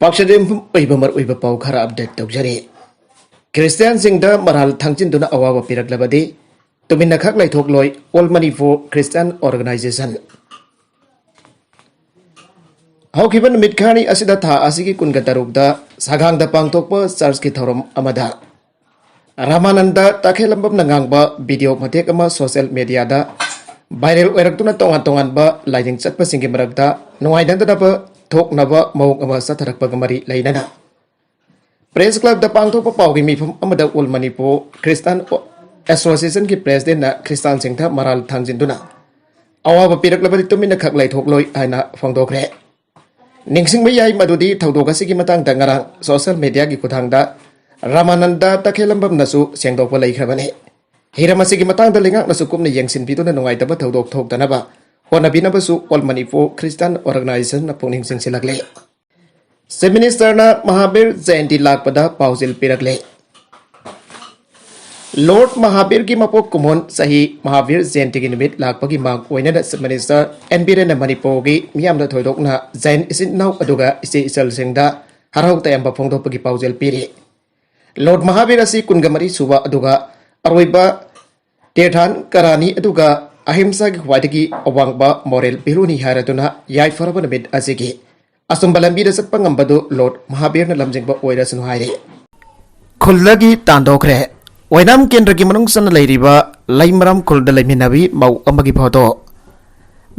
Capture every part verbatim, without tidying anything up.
ꯄꯥꯛꯆꯗ ꯌꯨꯝꯐꯝ ꯑꯣꯏꯕ ꯃꯔꯨꯑꯣꯏꯕ ꯄꯥꯎ ꯈꯔ ꯑꯞꯗꯦꯠ ꯇꯧꯖꯔꯤ꯫ ꯈ꯭ꯔꯤꯁꯇꯤꯌꯥꯟꯁꯤꯡꯗ ꯃꯔꯥꯜ ꯊꯥꯡꯖꯤꯟꯗꯨꯅ ꯑꯋꯥꯕ ꯄꯤꯔꯛꯂꯕꯗꯤ ꯇꯨꯃꯤꯟꯅ ꯈꯛ ꯂꯩꯊꯣꯛꯂꯣꯏ, All Manipur Christian Organization꯫ ꯍꯧꯈꯤꯕ ꯅꯨꯃꯤꯠ ꯈꯔꯅꯤ ꯑꯁꯤꯗ ꯊꯥ ꯑꯁꯤꯒꯤ ꯀꯨꯟꯒ ꯇꯔꯨꯛꯇ ꯁꯥꯒꯥꯡꯗ ꯄꯥꯡꯊꯣꯛꯄ ꯆꯔꯆꯀꯤ ꯊꯧꯔꯝ ꯑꯃꯗ ꯔꯥꯃꯥꯅꯟꯗ ꯇꯈꯦꯂꯝꯕꯝꯅ ꯉꯥꯡꯕ ꯚꯤꯗꯤꯑꯣ ꯃꯇꯦꯛ ꯑꯃ ꯁꯣꯁꯤꯌꯦꯜ ꯃꯦꯗꯤꯌꯥꯗ ꯚꯥꯏꯔꯦꯜ ꯑꯣꯏꯔꯛꯇꯨꯅ ꯇꯣꯉꯥꯟ ꯇꯣꯉꯥꯟꯕ ꯂꯥꯏꯅꯤꯡ ꯆꯠꯄꯁꯤꯡꯒꯤ ꯃꯔꯛꯇ ꯅꯨꯡꯉꯥꯏꯅꯗꯅꯕ ꯊꯣꯛꯅꯕ ꯃꯑꯣꯡ ꯑꯃ ꯆꯠꯊꯔꯛꯄꯒ ꯃꯔꯤ ꯂꯩꯅꯅ ꯄ꯭ꯔꯦꯁ ꯀ꯭ꯂꯕꯇ ꯄꯥꯡꯊꯣꯛꯄ ꯄꯥꯎꯒꯤ ꯃꯤꯐꯝ ꯑꯃꯗ All Manipur Christian Associationꯒꯤ ꯄ꯭ꯔꯦꯁꯤꯗꯦꯟꯠꯅ ꯈ꯭ꯔꯤꯁꯇꯥꯟꯁꯤꯡꯗ ꯃꯔꯥꯜ ꯊꯥꯡꯖꯤꯟꯗꯨꯅ ꯑꯋꯥꯕ ꯄꯤꯔꯛꯂꯕꯗꯤ ꯇꯨꯃꯤꯟꯅ ꯈꯛ ꯂꯩꯊꯣꯛꯂꯣꯏ ꯍꯥꯏꯅ ꯐꯣꯡꯗꯣꯛꯈ꯭ꯔꯦ꯫ ꯅꯤꯡꯁꯤꯡꯕ ꯌꯥꯏ ꯃꯗꯨꯗꯤ ꯊꯧꯗꯣꯛ ꯑꯁꯤꯒꯤ ꯃꯇꯥꯡꯗ ꯉꯔꯥꯡ ꯁꯣꯁꯤꯌꯦꯜ ꯃꯦꯗꯤꯌꯥꯒꯤ ꯈꯨꯠꯊꯥꯡꯗ ꯔꯥꯃꯥꯅꯟꯗ ꯇꯈꯦꯂꯝꯕꯝꯅꯁꯨ ꯁꯦꯡꯗꯣꯛꯄ ꯂꯩꯈ꯭ꯔꯕꯅꯤ꯫ ꯍꯤꯔꯝ ꯑꯁꯤꯒꯤ ꯃꯇꯥꯡꯗ ꯂꯩꯉꯥꯛꯅꯁꯨ ꯀꯨꯞꯅ ꯌꯦꯡꯁꯤꯟꯕꯤꯗꯨꯅ ꯅꯨꯡꯉꯥꯏꯇꯕ ꯊꯧꯗꯣꯛ ꯊꯣꯛꯇꯅꯕ ꯍꯣꯠꯅꯕꯤꯅꯕꯁꯨ All Manipur Christian Organizationꯅ ꯄꯨꯛꯅꯤꯡ ꯆꯤꯡꯁꯤꯜꯂꯛꯂꯤ꯫ ꯆꯤꯐ ꯃꯤꯅꯤꯁꯇꯔꯅ ꯃꯍꯥꯕꯤꯔ ꯖꯌꯟꯇꯤ ꯂꯥꯛꯄꯗ ꯄꯥꯎꯖꯦꯜ ꯄꯤꯔꯛꯂꯦ꯫ ꯂꯣꯔꯗ ꯃꯍꯥꯕꯤꯔꯒꯤ ꯃꯄꯣꯛ ꯀꯨꯝꯑꯣꯟ ꯆꯍꯤ ꯃꯍꯥꯕꯤꯔ ꯖꯌꯟꯇꯤꯒꯤ ꯅꯨꯃꯤꯠ ꯂꯥꯛꯄꯒꯤ ꯃꯥꯡ ꯑꯣꯏꯅꯅ ꯆꯤꯐ ꯃꯤꯅꯤꯁꯇꯔ ꯑꯦꯟ ꯕꯤꯔꯦꯟꯅ ꯃꯅꯤꯄꯨꯔꯒꯤ ꯃꯤꯌꯥꯝꯗ ꯊꯣꯏꯗꯣꯛꯅ ꯖꯌꯟ ꯏꯆꯤꯟ ꯏꯅꯥꯎ ꯑꯗꯨꯒ ꯏꯆꯦ ꯏꯆꯜꯁꯤꯡꯗ ꯍꯔꯥꯎ ꯇꯌꯥꯝꯕ ꯐꯣꯡꯗꯣꯛꯄꯒꯤ ꯄꯥꯎꯖꯦꯜ ꯄꯤꯔꯤ꯫ ꯂꯣꯔꯗ ꯃꯍꯥꯕꯤꯔ ꯑꯁꯤ ꯀꯨꯟꯒ ꯃꯔꯤ ꯁꯨꯕ ꯑꯗꯨꯒ ꯑꯔꯣꯏꯕ ꯇꯤꯔꯊꯥꯟꯀꯔꯥꯅꯤ ꯑꯗꯨꯒ ꯑꯍꯤꯝꯁꯥꯒꯤ ꯈ꯭ꯋꯥꯏꯗꯒꯤ ꯑꯋꯥꯡꯕ ꯃꯣꯔꯦꯜ ꯚꯦꯂꯨꯅꯤ ꯍꯥꯏꯔꯗꯨꯅ ꯌꯥꯏꯐꯔꯕ ꯅꯨꯃꯤꯠ ꯑꯁꯤꯒꯤ ꯑꯆꯨꯝꯕ ꯂꯝꯕꯤꯗ ꯆꯠꯄ ꯉꯝꯕꯗꯨ ꯂꯣꯔꯗ ꯃꯍꯥꯕꯤꯔꯅ ꯂꯝꯖꯤꯡꯕ ꯑꯣꯏꯔꯁꯅꯨ ꯍꯥꯏꯔꯤ꯫ ꯈꯨꯜꯗꯒꯤ ꯇꯥꯟꯊꯣꯛꯈ꯭ꯔꯦ꯫ ꯑꯣꯏꯅꯥꯝ ꯀꯦꯟꯗ꯭ꯔꯒꯤ ꯃꯅꯨꯡ ꯆꯟꯅ ꯂꯩꯔꯤꯕ ꯂꯩꯃꯔꯥꯝ ꯈꯨꯜꯗ ꯂꯩꯃꯤꯟꯅꯕꯤ ꯃꯧ ꯑꯃꯒꯤ ꯐꯣꯇꯣ꯫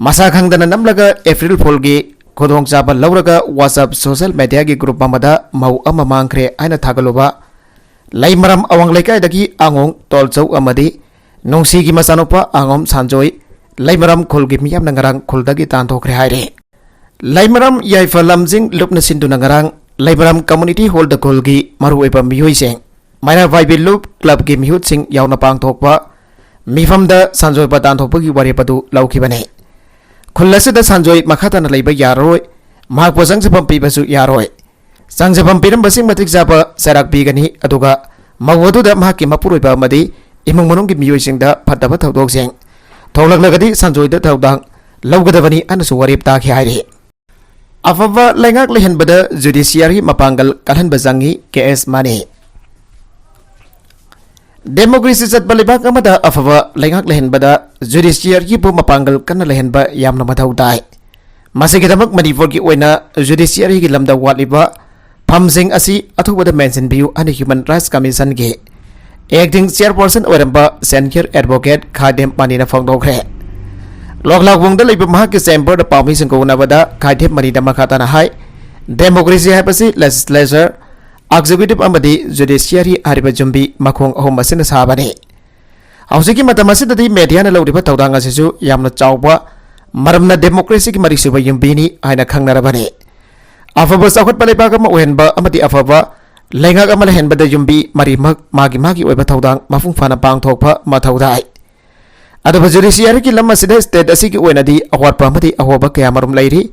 ꯃꯁꯥ ꯈꯪꯗꯅ ꯅꯝꯂꯒ ꯑꯦꯄ꯭ꯔꯤꯜ ꯐꯨꯜꯒꯤ ꯈꯨꯗꯣꯡꯆꯥꯕ ꯂꯧꯔꯒ WhatsApp ꯁꯣꯁꯤꯌꯦꯜ ꯃꯦꯗꯤꯌꯥꯒꯤ ꯒ꯭ꯔꯨꯞ ꯑꯃꯗ ꯃꯧ ꯑꯃ ꯃꯥꯡꯈ꯭ꯔꯦ ꯍꯥꯏꯅ ꯊꯥꯒꯠꯂꯨꯕ ꯂꯩꯃꯔꯥꯝ ꯑꯋꯥꯡ ꯂꯩꯀꯥꯏꯗꯒꯤ ꯑꯉꯣꯡ ꯇꯣꯜꯆꯧ ꯑꯃꯗꯤ ꯅꯨꯡꯁꯤꯒꯤ ꯃꯆꯥꯅꯨꯄꯥ ꯑꯉꯣꯝ ꯁꯥꯟꯖꯣꯏ ꯂꯩꯃꯔꯥꯝ ꯈꯨꯜꯒꯤ ꯃꯤꯌꯥꯝꯅ ꯉꯔꯥꯡ ꯈꯨꯜꯗꯒꯤ ꯇꯥꯟꯊꯣꯛꯈ꯭ꯔꯦ ꯍꯥꯏꯔꯦ꯫ ꯂꯩꯃꯔꯥꯝ ꯌꯥꯏꯐ ꯂꯝꯖꯤꯡ ꯂꯨꯞꯅ ꯁꯤꯟꯗꯨꯅ ꯉꯔꯥꯡ ꯂꯩꯃꯔꯥꯝ ꯀꯝꯃꯨꯅꯤꯇꯤ ꯍꯣꯜꯗ ꯈꯨꯜꯒꯤ ꯃꯔꯨꯑꯣꯏꯕ ꯃꯤꯑꯣꯏꯁꯤꯡ, ꯃꯩꯔꯥ ꯚꯥꯏꯕꯤ ꯂꯨꯞ ꯀ꯭ꯂꯕꯀꯤ ꯃꯤꯍꯨꯠꯁꯤꯡ ꯌꯥꯎꯅ ꯄꯥꯡꯊꯣꯛꯄ ꯃꯤꯐꯝꯗ ꯁꯟꯖꯣꯏꯕ ꯇꯥꯟꯊꯣꯛꯄꯒꯤ ꯋꯥꯔꯦꯞ ꯑꯗꯨ ꯂꯧꯈꯤꯕꯅꯤ꯫ ꯈꯨꯜ ꯑꯁꯤꯗ ꯁꯟꯖꯣꯏ ꯃꯈꯥ ꯇꯥꯅ ꯂꯩꯕ ꯌꯥꯔꯔꯣꯏ, ꯃꯍꯥꯛꯄꯨ ꯆꯪꯖꯐꯝ ꯄꯤꯕꯁꯨ ꯌꯥꯔꯣꯏ꯫ ꯆꯪꯖꯐꯝ ꯄꯤꯔꯝꯕꯁꯤꯡ ꯃꯇꯤꯛ ꯆꯥꯕ ꯆꯩꯔꯥꯛ ꯄꯤꯒꯅꯤ, ꯑꯗꯨꯒ ꯃꯧ ꯑꯗꯨꯗ ꯃꯍꯥꯛꯀꯤ ꯃꯄꯨꯔꯣꯏꯕ ꯑꯃꯗꯤ ꯏꯃꯨꯡ ꯃꯅꯨꯡꯒꯤ ꯃꯤꯑꯣꯏꯁꯤꯡꯗ ꯐꯠꯇꯕ ꯊꯧꯗꯣꯛꯁꯤꯡ ꯊꯣꯛꯂꯛꯂꯒꯗꯤ ꯁꯟꯖꯣꯏꯗ ꯊꯧꯗꯥꯡ ꯂꯧꯒꯗꯕꯅꯤ ꯍꯥꯏꯅꯁꯨ ꯋꯥꯔꯦꯞ ꯇꯥꯈꯤ ꯍꯥꯏꯔꯤ꯫ ꯑꯐꯕ ꯂꯩꯉꯥꯛ ꯂꯩꯍꯟꯕꯗ ꯖꯨꯗꯤꯁꯤꯌꯥꯔꯤ ꯃꯄꯥꯡꯒꯜ ꯀꯜꯍꯟꯕ ꯆꯪꯏ, ꯀꯦ ꯑꯦꯁ ꯃꯅꯤ꯫ ꯗꯦꯃꯣꯀ꯭ꯔꯦꯁꯤ ꯆꯠꯄ ꯂꯩꯕꯥꯛ ꯑꯃꯗ ꯑꯐꯕ ꯂꯩꯉꯥꯛ ꯂꯩꯍꯟꯕꯗ ꯖꯨꯗꯤꯁꯤꯌꯔꯤꯕꯨ ꯃꯄꯥꯡꯒꯜ ꯀꯟꯅ ꯂꯩꯍꯟꯕ ꯌꯥꯝꯅ ꯃꯊꯧ ꯇꯥꯏ꯫ ꯃꯁꯤꯒꯤꯗꯃꯛ ꯃꯅꯤꯄꯨꯔꯒꯤ ꯑꯣꯏꯅ ꯖꯨꯗꯤꯁꯤꯌꯔꯤꯒꯤ ꯂꯝꯗ ꯋꯥꯠꯂꯤꯕ ꯐꯝꯁꯤꯡ ꯑꯁꯤ ꯑꯊꯨꯕꯗ ꯃꯦꯟꯁꯤꯟꯕꯤꯌꯨ ꯍꯥꯏꯅ ꯍ꯭ꯌꯨꯃꯦꯟ ꯔꯥꯏꯠꯁ ꯀꯃꯤꯁꯟꯒꯤ ꯑꯦꯛꯇꯤꯡ ꯆꯤꯌꯔꯄꯔꯁꯟ ꯑꯣꯏꯔꯝꯕ ꯁꯦꯅꯤꯌꯔ ꯑꯦꯗꯚꯣꯀꯦꯠ ꯈꯥꯏꯗꯦꯝ ꯃꯅꯤꯅ ꯐꯣꯡꯗꯣꯛꯈ꯭ꯔꯦ꯫ ꯂꯣꯛꯂꯥꯛꯕꯨꯡꯗ ꯂꯩꯕ ꯃꯍꯥꯛꯀꯤ ꯆꯦꯝꯕꯔꯗ ꯄꯥꯎꯃꯤꯁꯤꯡꯒ ꯎꯅꯕꯗ ꯈꯥꯏꯗꯦꯝ ꯃꯅꯤꯅ ꯃꯈꯥ ꯇꯥꯅ ꯍꯥꯏ, ꯗꯦꯃꯣꯀ꯭ꯔꯦꯁꯤ ꯍꯥꯏꯕꯁꯤ ꯂꯦꯖꯤꯁꯂꯦꯆꯔ, ꯑꯦꯛꯖꯤꯀ꯭ꯌꯨꯇꯤꯚ ꯑꯃꯗꯤ ꯖꯨꯗꯤꯁꯤꯌꯔꯤ ꯍꯥꯏꯔꯤꯕ ꯌꯨꯝꯕꯤ ꯃꯈꯣꯡ ꯑꯍꯨꯝ ꯑꯁꯤꯅ ꯁꯥꯕꯅꯤ꯫ ꯍꯧꯖꯤꯛꯀꯤ ꯃꯇꯝ ꯑꯁꯤꯗꯗꯤ ꯃꯦꯗꯤꯌꯥꯅ ꯂꯧꯔꯤꯕ ꯊꯧꯗꯥꯡ ꯑꯁꯤꯁꯨ ꯌꯥꯝꯅ ꯆꯥꯎꯕ, ꯃꯔꯝꯅ ꯗꯦꯃꯣꯀ꯭ꯔꯦꯁꯤꯒꯤ ꯃꯔꯤꯁꯨꯕ ꯌꯨꯝꯕꯤꯅꯤ ꯍꯥꯏꯅ ꯈꯪꯅꯔꯕꯅꯤ꯫ ꯑꯐꯕ ꯆꯥꯎꯈꯠꯄ ꯂꯩꯕꯥꯛ ꯑꯃ ꯑꯣꯏꯍꯟꯕ ꯑꯃꯗꯤ ꯑꯐꯕ ꯂꯩꯉꯥꯛ ꯑꯃ ꯂꯩꯍꯟꯕꯗ ꯌꯨꯝꯕꯤ ꯃꯔꯤꯃꯛ ꯃꯥꯒꯤ ꯃꯥꯒꯤ ꯑꯣꯏꯕ ꯊꯧꯗꯥꯡ ꯃꯄꯨꯡ ꯐꯥꯅ ꯄꯥꯡꯊꯣꯛꯄ ꯃꯊꯧ ꯇꯥꯏ꯫ ꯑꯗꯨꯕꯨ ꯖꯨꯗꯤꯁꯤꯌꯥꯔꯤꯒꯤ ꯂꯝ ꯑꯁꯤꯗ ꯁ꯭ꯇꯦꯠ ꯑꯁꯤꯒꯤ ꯑꯣꯏꯅꯗꯤ ꯑꯋꯥꯠꯄ ꯑꯃꯗꯤ ꯑꯍꯣꯕ ꯀꯌꯥ ꯃꯔꯨꯝ ꯂꯩꯔꯤ꯫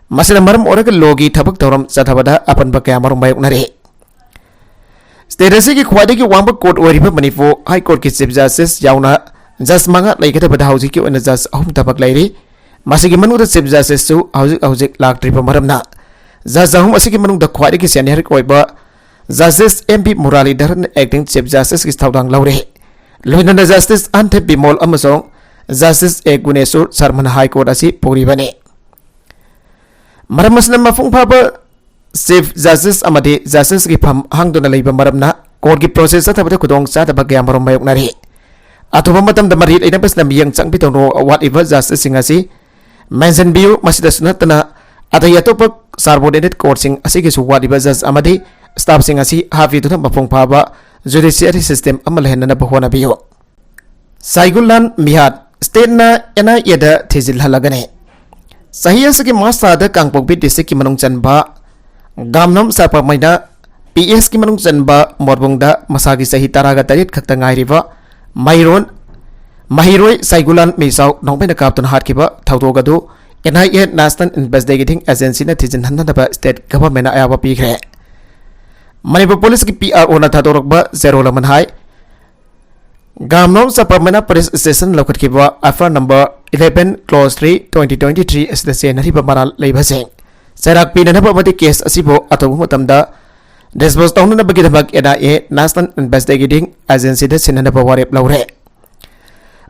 ꯃꯁꯤꯅ ꯃꯔꯝ ꯑꯣꯏꯔꯒ ꯂꯣꯒꯤ ꯊꯕꯛ ꯊꯧꯔꯝ ꯆꯠꯊꯕꯗ ꯑꯄꯟꯕ ꯀꯌꯥ ꯃꯔꯨꯝ ꯃꯥꯌꯣꯛꯅꯔꯤ꯫ ꯁ꯭ꯇꯦꯠ ꯑꯁꯤꯒꯤ ꯈ꯭ꯋꯥꯏꯗꯒꯤ ꯋꯥꯡꯕ ꯀꯣꯔꯠ ꯑꯣꯏꯔꯤꯕ ꯃꯅꯤꯄꯨꯔ ꯍꯥꯏ ꯀꯣꯔꯠꯀꯤ ꯆꯤꯐ ꯖꯁꯇꯤꯁ ꯌꯥꯎꯅ ꯖꯁ ꯃꯉꯥ ꯂꯩꯒꯗꯕꯗ ꯍꯧꯖꯤꯛꯀꯤ ꯑꯣꯏꯅ ꯖꯁ ꯑꯍꯨꯝ ꯊꯕꯛ ꯂꯩꯔꯤ꯫ ꯃꯁꯤꯒꯤ ꯃꯅꯨꯡꯗ ꯆꯤꯐ ꯖꯁꯇꯤꯁꯁꯨ ꯍꯧꯖꯤꯛ ꯍꯧꯖꯤꯛ ꯂꯥꯛꯇ꯭ꯔꯤꯕ ꯃꯔꯝꯅ ꯖꯁ ꯑꯍꯨꯝ ꯑꯁꯤꯒꯤ ꯃꯅꯨꯡꯗ ꯈ꯭ꯋꯥꯏꯗꯒꯤ ꯁꯦꯅꯤꯌꯔ ꯑꯣꯏꯕ justice M B Muralidharan acting chief ꯖꯁꯇꯤꯁꯀꯤ ꯊꯧꯗꯥꯡ ꯂꯧꯔꯦ꯫ ꯂꯣꯏꯅꯅ ꯖꯁꯇꯤꯁ ꯑꯟꯊꯦ ꯕꯤꯃꯣꯜ ꯑꯃꯁꯨꯡ ꯖꯁꯇꯤꯁ ꯑꯦ ꯒꯨꯅꯦꯁꯨꯔ ꯁꯔꯃꯅ ꯍꯥꯏ ꯀꯣꯔꯠ ꯑꯁꯤ ꯄꯨꯔꯤꯕꯅꯤ꯫ ꯃꯔꯝ ꯑꯁꯤꯅ ꯃꯄꯨꯡ ꯐꯥꯕ ꯆꯤꯐ ꯖꯁꯇꯤꯁ ꯑꯃꯗꯤ ꯖꯁꯇꯤꯁꯀꯤ ꯐꯝ ꯍꯥꯡꯗꯨꯅ ꯂꯩꯕ ꯃꯔꯝꯅ ꯀꯣꯔꯠꯀꯤ ꯄ꯭ꯔꯣꯁꯦꯁ ꯆꯠꯊꯕꯗ ꯈꯨꯗꯣꯡ ꯆꯥꯗꯕ ꯀꯌꯥ ꯃꯔꯨꯝ ꯃꯥꯌꯣꯛꯅꯔꯤ꯫ ꯑꯊꯨꯕ ꯃꯇꯝꯗ ꯃꯔꯤ ꯂꯩꯅꯕꯁꯤꯅ ꯃꯤꯠꯌꯦꯡ ꯆꯪꯕꯤꯗꯧꯅ ꯋꯥꯠꯂꯤꯕ ꯖꯁꯇꯤꯁꯁꯤꯡ ꯑꯁꯤ ꯃꯦꯟꯁꯤꯟꯕꯤꯌꯨ꯫ ꯃꯁꯤꯗꯁꯨ ꯅꯠꯇꯅ ꯑꯇꯩ ꯑꯇꯣꯞꯄ ꯁꯕꯑꯣꯔꯗꯤꯅꯦꯠ ꯀꯣꯔꯠꯁꯤꯡ ꯑꯁꯤꯒꯤꯁꯨ ꯋꯥꯠꯂꯤꯕ ꯖꯁ ꯑꯃꯗꯤ ꯁ꯭ꯇꯥꯐꯁꯤꯡ ꯑꯁꯤ ꯍꯥꯞꯄꯤꯗꯨꯅ ꯃꯄꯨꯡ ꯐꯥꯕ ꯖꯨꯗꯤꯁꯤꯌꯔꯤ ꯁꯤꯁꯇꯦꯝ ꯑꯃ ꯂꯩꯍꯟꯅꯅꯕ ꯍꯣꯠꯅꯕꯤꯌꯨ꯫ ꯁꯥꯏꯒꯨꯂꯥꯟ ꯃꯤꯍꯥꯠ ꯁ꯭ꯇꯦꯠꯅ ꯑꯦꯟ ꯑꯥꯏ ꯑꯦꯗ ꯊꯤꯖꯤꯜꯍꯜꯂꯒꯅꯤ꯫ ꯆꯍꯤ ꯑꯁꯤꯒꯤ ꯃꯥꯔꯆ ꯊꯥꯗ ꯀꯥꯡꯄꯣꯛꯄꯤ ꯗꯤꯁꯇ꯭ꯔꯤꯛꯀꯤ ꯃꯅꯨꯡ ꯆꯟꯕ ꯒꯥꯝꯅꯝ ꯆꯥꯄꯃꯩꯅ ꯄꯤ ꯑꯦꯁꯀꯤ ꯃꯅꯨꯡ ꯆꯟꯕ ꯃꯣꯔꯕꯨꯡꯗ ꯃꯁꯥꯒꯤ ꯆꯍꯤ ꯇꯔꯥꯒ ꯇꯔꯦꯠ ꯈꯛꯇ ꯉꯥꯏꯔꯤꯕ ꯃꯩꯔꯣꯟ ꯃꯍꯩꯔꯣꯏ ꯁꯥꯏꯒꯨꯂꯥꯟ ꯃꯤꯁꯥꯎ ꯅꯣꯡꯃꯩꯅ ꯀꯥꯞꯇꯨꯅ ꯍꯥꯠꯈꯤꯕ ꯊꯧꯗꯣꯛ ꯑꯗꯨ N I A national investigating ꯑꯦꯖꯦꯟꯁꯤꯅ ꯊꯤꯖꯤꯟꯍꯟꯅꯕ ꯁ꯭ꯇꯦꯠ ꯒꯚꯔꯟꯃꯦꯟꯠꯅ ꯑꯌꯥꯕ ꯄꯤꯈ꯭ꯔꯦ꯫ ꯃꯅꯤꯄꯨꯔ ꯄꯨꯂꯤꯁꯀꯤ ꯄꯤ ꯑꯥꯔ ꯑꯣꯅ ꯊꯥꯗꯣꯔꯛꯄ ꯆꯦꯔꯣꯜ ꯑꯃꯅ ꯍꯥꯏ, ꯒꯥꯝꯅꯣꯝ ꯆꯄꯝꯃꯅ ꯄꯨꯂꯤꯁ ꯁ꯭ꯇꯦꯁꯟ ꯂꯧꯈꯠꯈꯤꯕ F I R number eleven clause three twenty twenty three ꯑꯁꯤꯗ ꯆꯦꯟꯅꯔꯤꯕ ꯃꯔꯥꯜ ꯂꯩꯕꯁꯤꯡ ꯆꯩꯔꯥꯛ ꯄꯤꯅꯅꯕ ꯑꯃꯗꯤ case ꯑꯁꯤꯕꯨ ꯑꯊꯨꯕ ꯃꯇꯝꯗ dispose ꯇꯧꯅꯅꯕꯒꯤꯗꯃꯛ N I A, National Investigating Agency ꯗ ꯁꯤꯟꯅꯅꯕ ꯋꯥꯔꯦꯞ ꯂꯧꯔꯦ꯫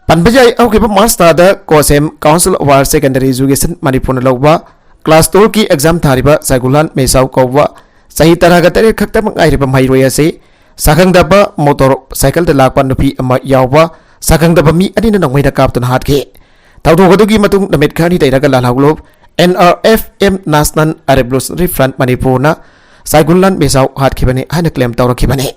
ꯄꯟꯕ ꯌꯥꯏ, ꯍꯧꯈꯤꯕ March ꯊꯥꯗ COHSEM, Council of Higher Secondary Education ꯃꯅꯤꯄꯨꯔꯅ ꯂꯧꯕ class twelve ꯀꯤ exam ꯊꯥꯔꯤꯕ ꯁꯥꯏꯒꯨꯂꯥꯟ ꯃꯦꯁꯥꯎ ꯀꯧꯕ ꯆꯍꯤ ꯇꯔꯥꯒ ꯇꯔꯦꯠ ꯈꯛꯇꯃꯛ ꯉꯥꯏꯔꯤꯕ ꯃꯍꯩꯔꯣꯏ ꯑꯁꯤ ꯁꯥꯈꯪꯗꯕ motor cycle ꯗ ꯂꯥꯛꯄ ꯅꯨꯄꯤ ꯑꯃ ꯌꯥꯎꯕ ꯁꯥꯈꯪꯗꯕ ꯃꯤ ꯑꯅꯤꯅ ꯅꯣꯡꯃꯩꯅ ꯀꯥꯞꯇꯨꯅ ꯍꯥꯠꯈꯤ꯫ ꯊꯧꯗꯣꯛ ꯑꯗꯨꯒꯤ ꯃꯇꯨꯡ ꯅꯨꯃꯤꯠ ꯈꯔꯅꯤ ꯂꯩꯔꯒ ꯂꯥꯜꯍꯧꯂꯨꯞ N R F M National Revolutionary Front ꯃꯅꯤꯄꯨꯔꯅ ꯁꯥꯏꯒꯨꯂꯥꯟ ꯃꯦꯁꯥꯎ ꯍꯥꯠꯈꯤꯕꯅꯤ ꯍꯥꯏꯅ claim ꯇꯧꯔꯛꯈꯤꯕꯅꯤ꯫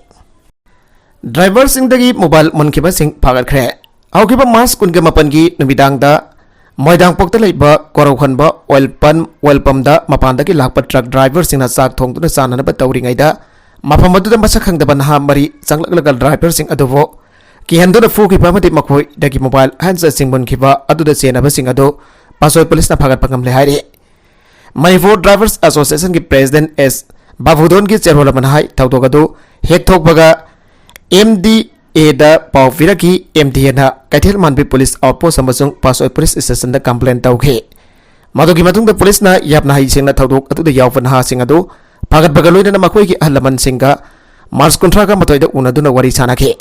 Driver ꯁꯤꯡꯗꯒꯤ mobile ꯃꯨꯟꯈꯤꯕꯁꯤꯡ ꯐꯥꯒꯠꯈ꯭ꯔꯦ꯫ ꯍꯧꯈꯤꯕ March ꯀꯨꯟꯒ ꯃꯥꯄꯟꯒꯤ ꯅꯨꯃꯤꯗꯥꯡꯗ ꯃꯣꯏꯗꯥꯡꯄꯣꯛꯇ ꯂꯩꯕ ꯀꯣꯔꯧꯈꯟꯕ oil pump, oil pump ꯗ ꯃꯄꯥꯟꯗꯒꯤ ꯂꯥꯛꯄ truck driver ꯁꯤꯡꯅ ꯆꯥꯛ ꯊꯣꯡꯗꯨꯅ ꯆꯥꯅꯅꯕ ꯇꯧꯔꯤꯉꯩꯗ ꯃꯐꯝ ꯑꯗꯨꯗ ꯃꯁꯛ ꯈꯪꯗꯕ ꯅꯍꯥ ꯃꯔꯤ ꯆꯪꯂꯛꯂꯒ driver ꯁꯤꯡ ꯑꯗꯨꯕꯨ ꯀꯤꯍꯟꯗꯨꯅ ꯐꯨꯈꯤꯕ ꯑꯃꯗꯤ ꯃꯈꯣꯏꯗꯒꯤ mobile handset ꯁꯤꯡ ꯃꯨꯟꯈꯤꯕ ꯑꯗꯨꯗ ꯆꯦꯟꯅꯕꯁꯤꯡ ꯑꯗꯨ ꯄꯥꯠꯁꯣꯏ ꯄꯨꯂꯤꯁꯅ ꯐꯥꯒꯠꯄ ꯉꯝꯂꯦ ꯍꯥꯏꯔꯤ꯫ Manipur Drivers Association ꯒꯤ President S ꯕꯥꯕꯨꯗꯣꯟꯒꯤ ꯆꯦꯔꯣꯜ ꯑꯃꯅ ꯍꯥꯏ, ꯊꯧꯗꯣꯛ ꯑꯗꯨ ꯍꯦꯛ ꯊꯣꯛꯄꯒ M D A ꯗ ꯄꯥꯎ ꯄꯤꯔꯛꯈꯤ꯫ M D A ꯅ ꯀꯩꯊꯦꯜ ꯃꯥꯟꯕꯤ police outpost ꯑꯃꯁꯨꯡ ꯄꯥꯠꯁꯣꯏ police station ꯗ complaint ꯇꯧꯈꯤ꯫ ꯃꯗꯨꯒꯤ ꯃꯇꯨꯡꯗ ꯄꯨꯂꯤꯁꯅ ꯌꯥꯝꯅ ꯍꯩꯁꯤꯡꯅ ꯊꯧꯗꯣꯛ ꯑꯗꯨꯗ ꯌꯥꯎꯕ ꯅꯍꯥꯁꯤꯡ ꯑꯗꯨ ꯐꯥꯒꯠꯄꯒ ꯂꯣꯏꯅꯅ ꯃꯈꯣꯏꯒꯤ ꯑꯍꯜ ꯂꯃꯟꯁꯤꯡꯒ March ꯀꯨꯟꯊ꯭ꯔꯥꯒ ꯃꯥꯊꯣꯏꯗ ꯎꯅꯗꯨꯅ ꯋꯥꯔꯤ ꯁꯥꯅꯈꯤ꯫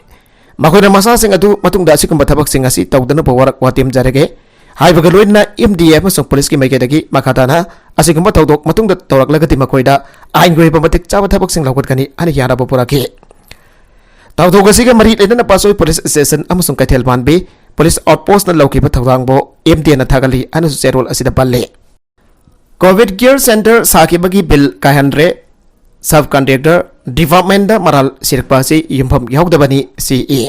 ꯃꯈꯣꯏꯅ ꯃꯆꯥꯁꯤꯡ ꯑꯗꯨ ꯃꯇꯨꯡꯗ ꯑꯁꯤꯒꯨꯝꯕ ꯊꯕꯛꯁꯤꯡ ꯑꯁꯤ ꯇꯧꯗꯅꯕ ꯋꯥꯔꯛ ꯋꯥꯇꯦꯝꯖꯔꯒꯦ ꯍꯥꯏꯕꯒ ꯂꯣꯏꯅꯅ M D A ꯑꯃꯁꯨꯡ ꯄꯨꯂꯤꯁꯀꯤ ꯃꯥꯏꯀꯩꯗꯒꯤ ꯃꯈꯥ ꯇꯥꯅ ꯑꯁꯤꯒꯨꯝꯕ ꯊꯧꯗꯣꯛ ꯃꯇꯨꯡꯗ ꯇꯧꯔꯛꯂꯒꯗꯤ ꯃꯈꯣꯏꯗ ꯑꯥꯏꯟꯒꯤ ꯑꯣꯏꯕ ꯃꯇꯤꯛ ꯆꯥꯕ ꯊꯕꯛꯁꯤꯡ ꯂꯧꯈꯠꯀꯅꯤ ꯍꯥꯏꯅ ꯌꯥꯅꯕ ꯄꯨꯔꯛꯈꯤ꯫ ꯊꯧꯗꯣꯛ ꯑꯁꯤꯒ ꯃꯔꯤ ꯂꯩꯅꯅ ꯄꯥꯠꯁꯣꯏ police station ꯑꯃꯁꯨꯡ ꯀꯩꯊꯦꯜ ꯃꯥꯟꯕꯤ police outpost ꯅ ꯂꯧꯈꯤꯕ ꯊꯧꯗꯥꯡꯕꯨ M D A ꯅ ꯊꯥꯒꯠꯂꯤ ꯍꯥꯏꯅꯁꯨ ꯆꯦꯔꯣꯜ ꯑꯁꯤꯗ ꯄꯜꯂꯤ꯫ Covid Care Center ꯁꯥꯈꯤꯕꯒꯤ bill ꯀꯥꯏꯍꯟꯗ꯭ꯔꯦ꯫ Sub contractor department ꯗ ꯃꯔꯥꯜ ꯁꯤꯔꯛꯄ ꯑꯁꯤ ꯌꯨꯝꯐꯝ ꯌꯥꯎꯗꯕꯅꯤ, C E꯫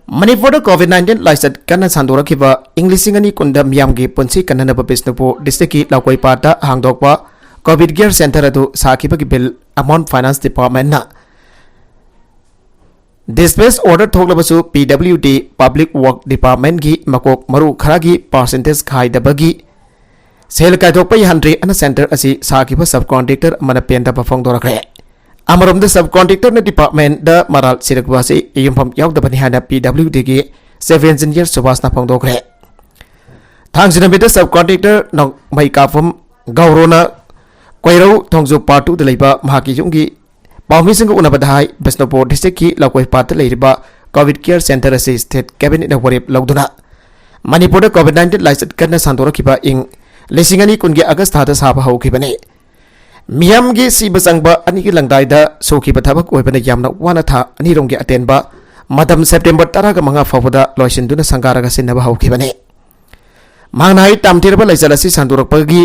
ꯃꯅꯤꯄꯨꯔꯗ Covid nineteen ꯂꯥꯏꯆꯠ ꯀꯟꯅ ꯁꯟꯗꯣꯔꯛꯈꯤꯕ ꯏꯪ ꯂꯤꯁꯤꯡ ꯑꯅꯤ ꯀꯨꯟꯗ ꯃꯤꯌꯥꯝꯒꯤ ꯄꯨꯟꯁꯤ ꯀꯟꯅꯅꯕ ꯕꯤꯁꯅꯨꯄꯨꯔ district ꯀꯤ ꯂꯧꯀꯣꯏꯄꯥꯠꯇ ꯍꯥꯡꯗꯣꯛꯄ Covid Care Center ꯑꯗꯨ ꯁꯥꯈꯤꯕꯒꯤ bill Amount Finance Department ꯅ dispatch order ꯊꯣꯛꯂꯕꯁꯨ P W D Public Work Department ꯒꯤ ꯃꯀꯣꯛ ꯃꯔꯨ ꯈꯔꯒꯤ percentage ꯈꯥꯏꯗꯕꯒꯤ ꯁꯦꯜ ꯀꯥꯏꯊꯣꯛꯄ ꯌꯥꯍꯟꯗ꯭ꯔꯤ ꯑꯅ center ꯑꯁꯤ ꯁꯥꯈꯤꯕ sub contractor ꯑꯃꯅ ꯄꯦꯟꯗꯕ ꯐꯣꯡꯗꯣꯔꯛꯈ꯭ꯔꯦ꯫ ꯑꯃꯔꯣꯝꯗ sub contractor ꯅ department ꯗ ꯃꯔꯥꯜ ꯁꯤꯔꯛꯄ ꯑꯁꯤ ꯌꯨꯝꯐꯝ ꯌꯥꯎꯗꯕꯅꯤ ꯍꯥꯏꯅ P W D ꯒꯤ chief engineer ꯁꯨꯕꯥꯁꯅ ꯐꯣꯡꯗꯣꯛꯈ꯭ꯔꯦ꯫ ꯊꯥꯡꯖ ꯅꯨꯃꯤꯠꯇ ꯁꯕ ꯀꯣꯟꯇ꯭ꯔꯦꯛꯇꯔ ꯅꯣꯡꯃꯩ ꯀꯥꯞꯐꯝ ꯒꯧꯔꯣꯅ ꯀꯣꯏꯔꯧ ꯊꯣꯡꯖꯨ ꯄꯥꯔꯠ ꯇꯨꯗ ꯂꯩꯕ ꯃꯍꯥꯛꯀꯤ ꯌꯨꯝꯒꯤ ꯄꯥꯎꯃꯤꯁꯤꯡꯒ ꯎꯅꯕꯗ ꯍꯥꯏ, ꯕꯤꯁꯅꯨꯄꯨꯔ ꯗꯤꯁꯇ꯭ꯔꯤꯛꯀꯤ ꯂꯧꯀꯣꯏꯄꯥꯠꯇ ꯂꯩꯔꯤꯕ ꯀꯣꯚꯤꯗ ꯀꯦꯌꯔ ꯁꯦꯟꯇꯔ ꯑꯁꯤ ꯁ꯭ꯇꯦꯠ ꯀꯦꯕꯤꯅꯦꯠꯅ ꯋꯥꯔꯦꯞ ꯂꯧꯗꯨꯅ ꯃꯅꯤꯄꯨꯔꯗ ꯀꯣꯚꯤꯗ ꯅꯥꯏꯟꯇꯤꯟ ꯂꯥꯏꯆꯠ ꯀꯟꯅ ꯁꯟꯗꯣꯔꯛꯈꯤꯕ ꯏꯪ ꯂꯤꯁꯤꯡ ꯑꯅꯤ ꯀꯨꯟꯒꯤ ꯑꯥꯒꯁ ꯊꯥꯗ ꯁꯥꯕ ꯍꯧꯈꯤꯕꯅꯤ꯫ ꯃꯤꯌꯥꯝꯒꯤ ꯁꯤꯕ ꯆꯪꯕ ꯑꯅꯤꯒꯤ ꯂꯪꯗꯥꯏꯗ ꯁꯣꯛꯈꯤꯕ ꯊꯕꯛ ꯑꯣꯏꯕꯅ ꯌꯥꯝꯅ ꯋꯥꯅ ꯊꯥ ꯑꯅꯤꯔꯣꯝꯒꯤ ꯑꯇꯦꯟꯕ ꯃꯇꯝ ꯁꯦꯞꯇꯦꯝꯕꯔ ꯇꯔꯥꯒ ꯃꯉꯥ ꯐꯥꯎꯕꯗ ꯂꯣꯏꯁꯤꯟꯗꯨꯅ ꯁꯪꯒꯥꯔꯒ ꯁꯤꯟꯅꯕ ꯍꯧꯈꯤꯕꯅꯤ꯫ ꯃꯍꯥꯛꯅ ꯍꯥꯏ, ꯇꯝꯊꯤꯔꯕ ꯂꯩꯆꯠ ꯑꯁꯤ ꯁꯟꯗꯣꯔꯛꯄꯒꯤ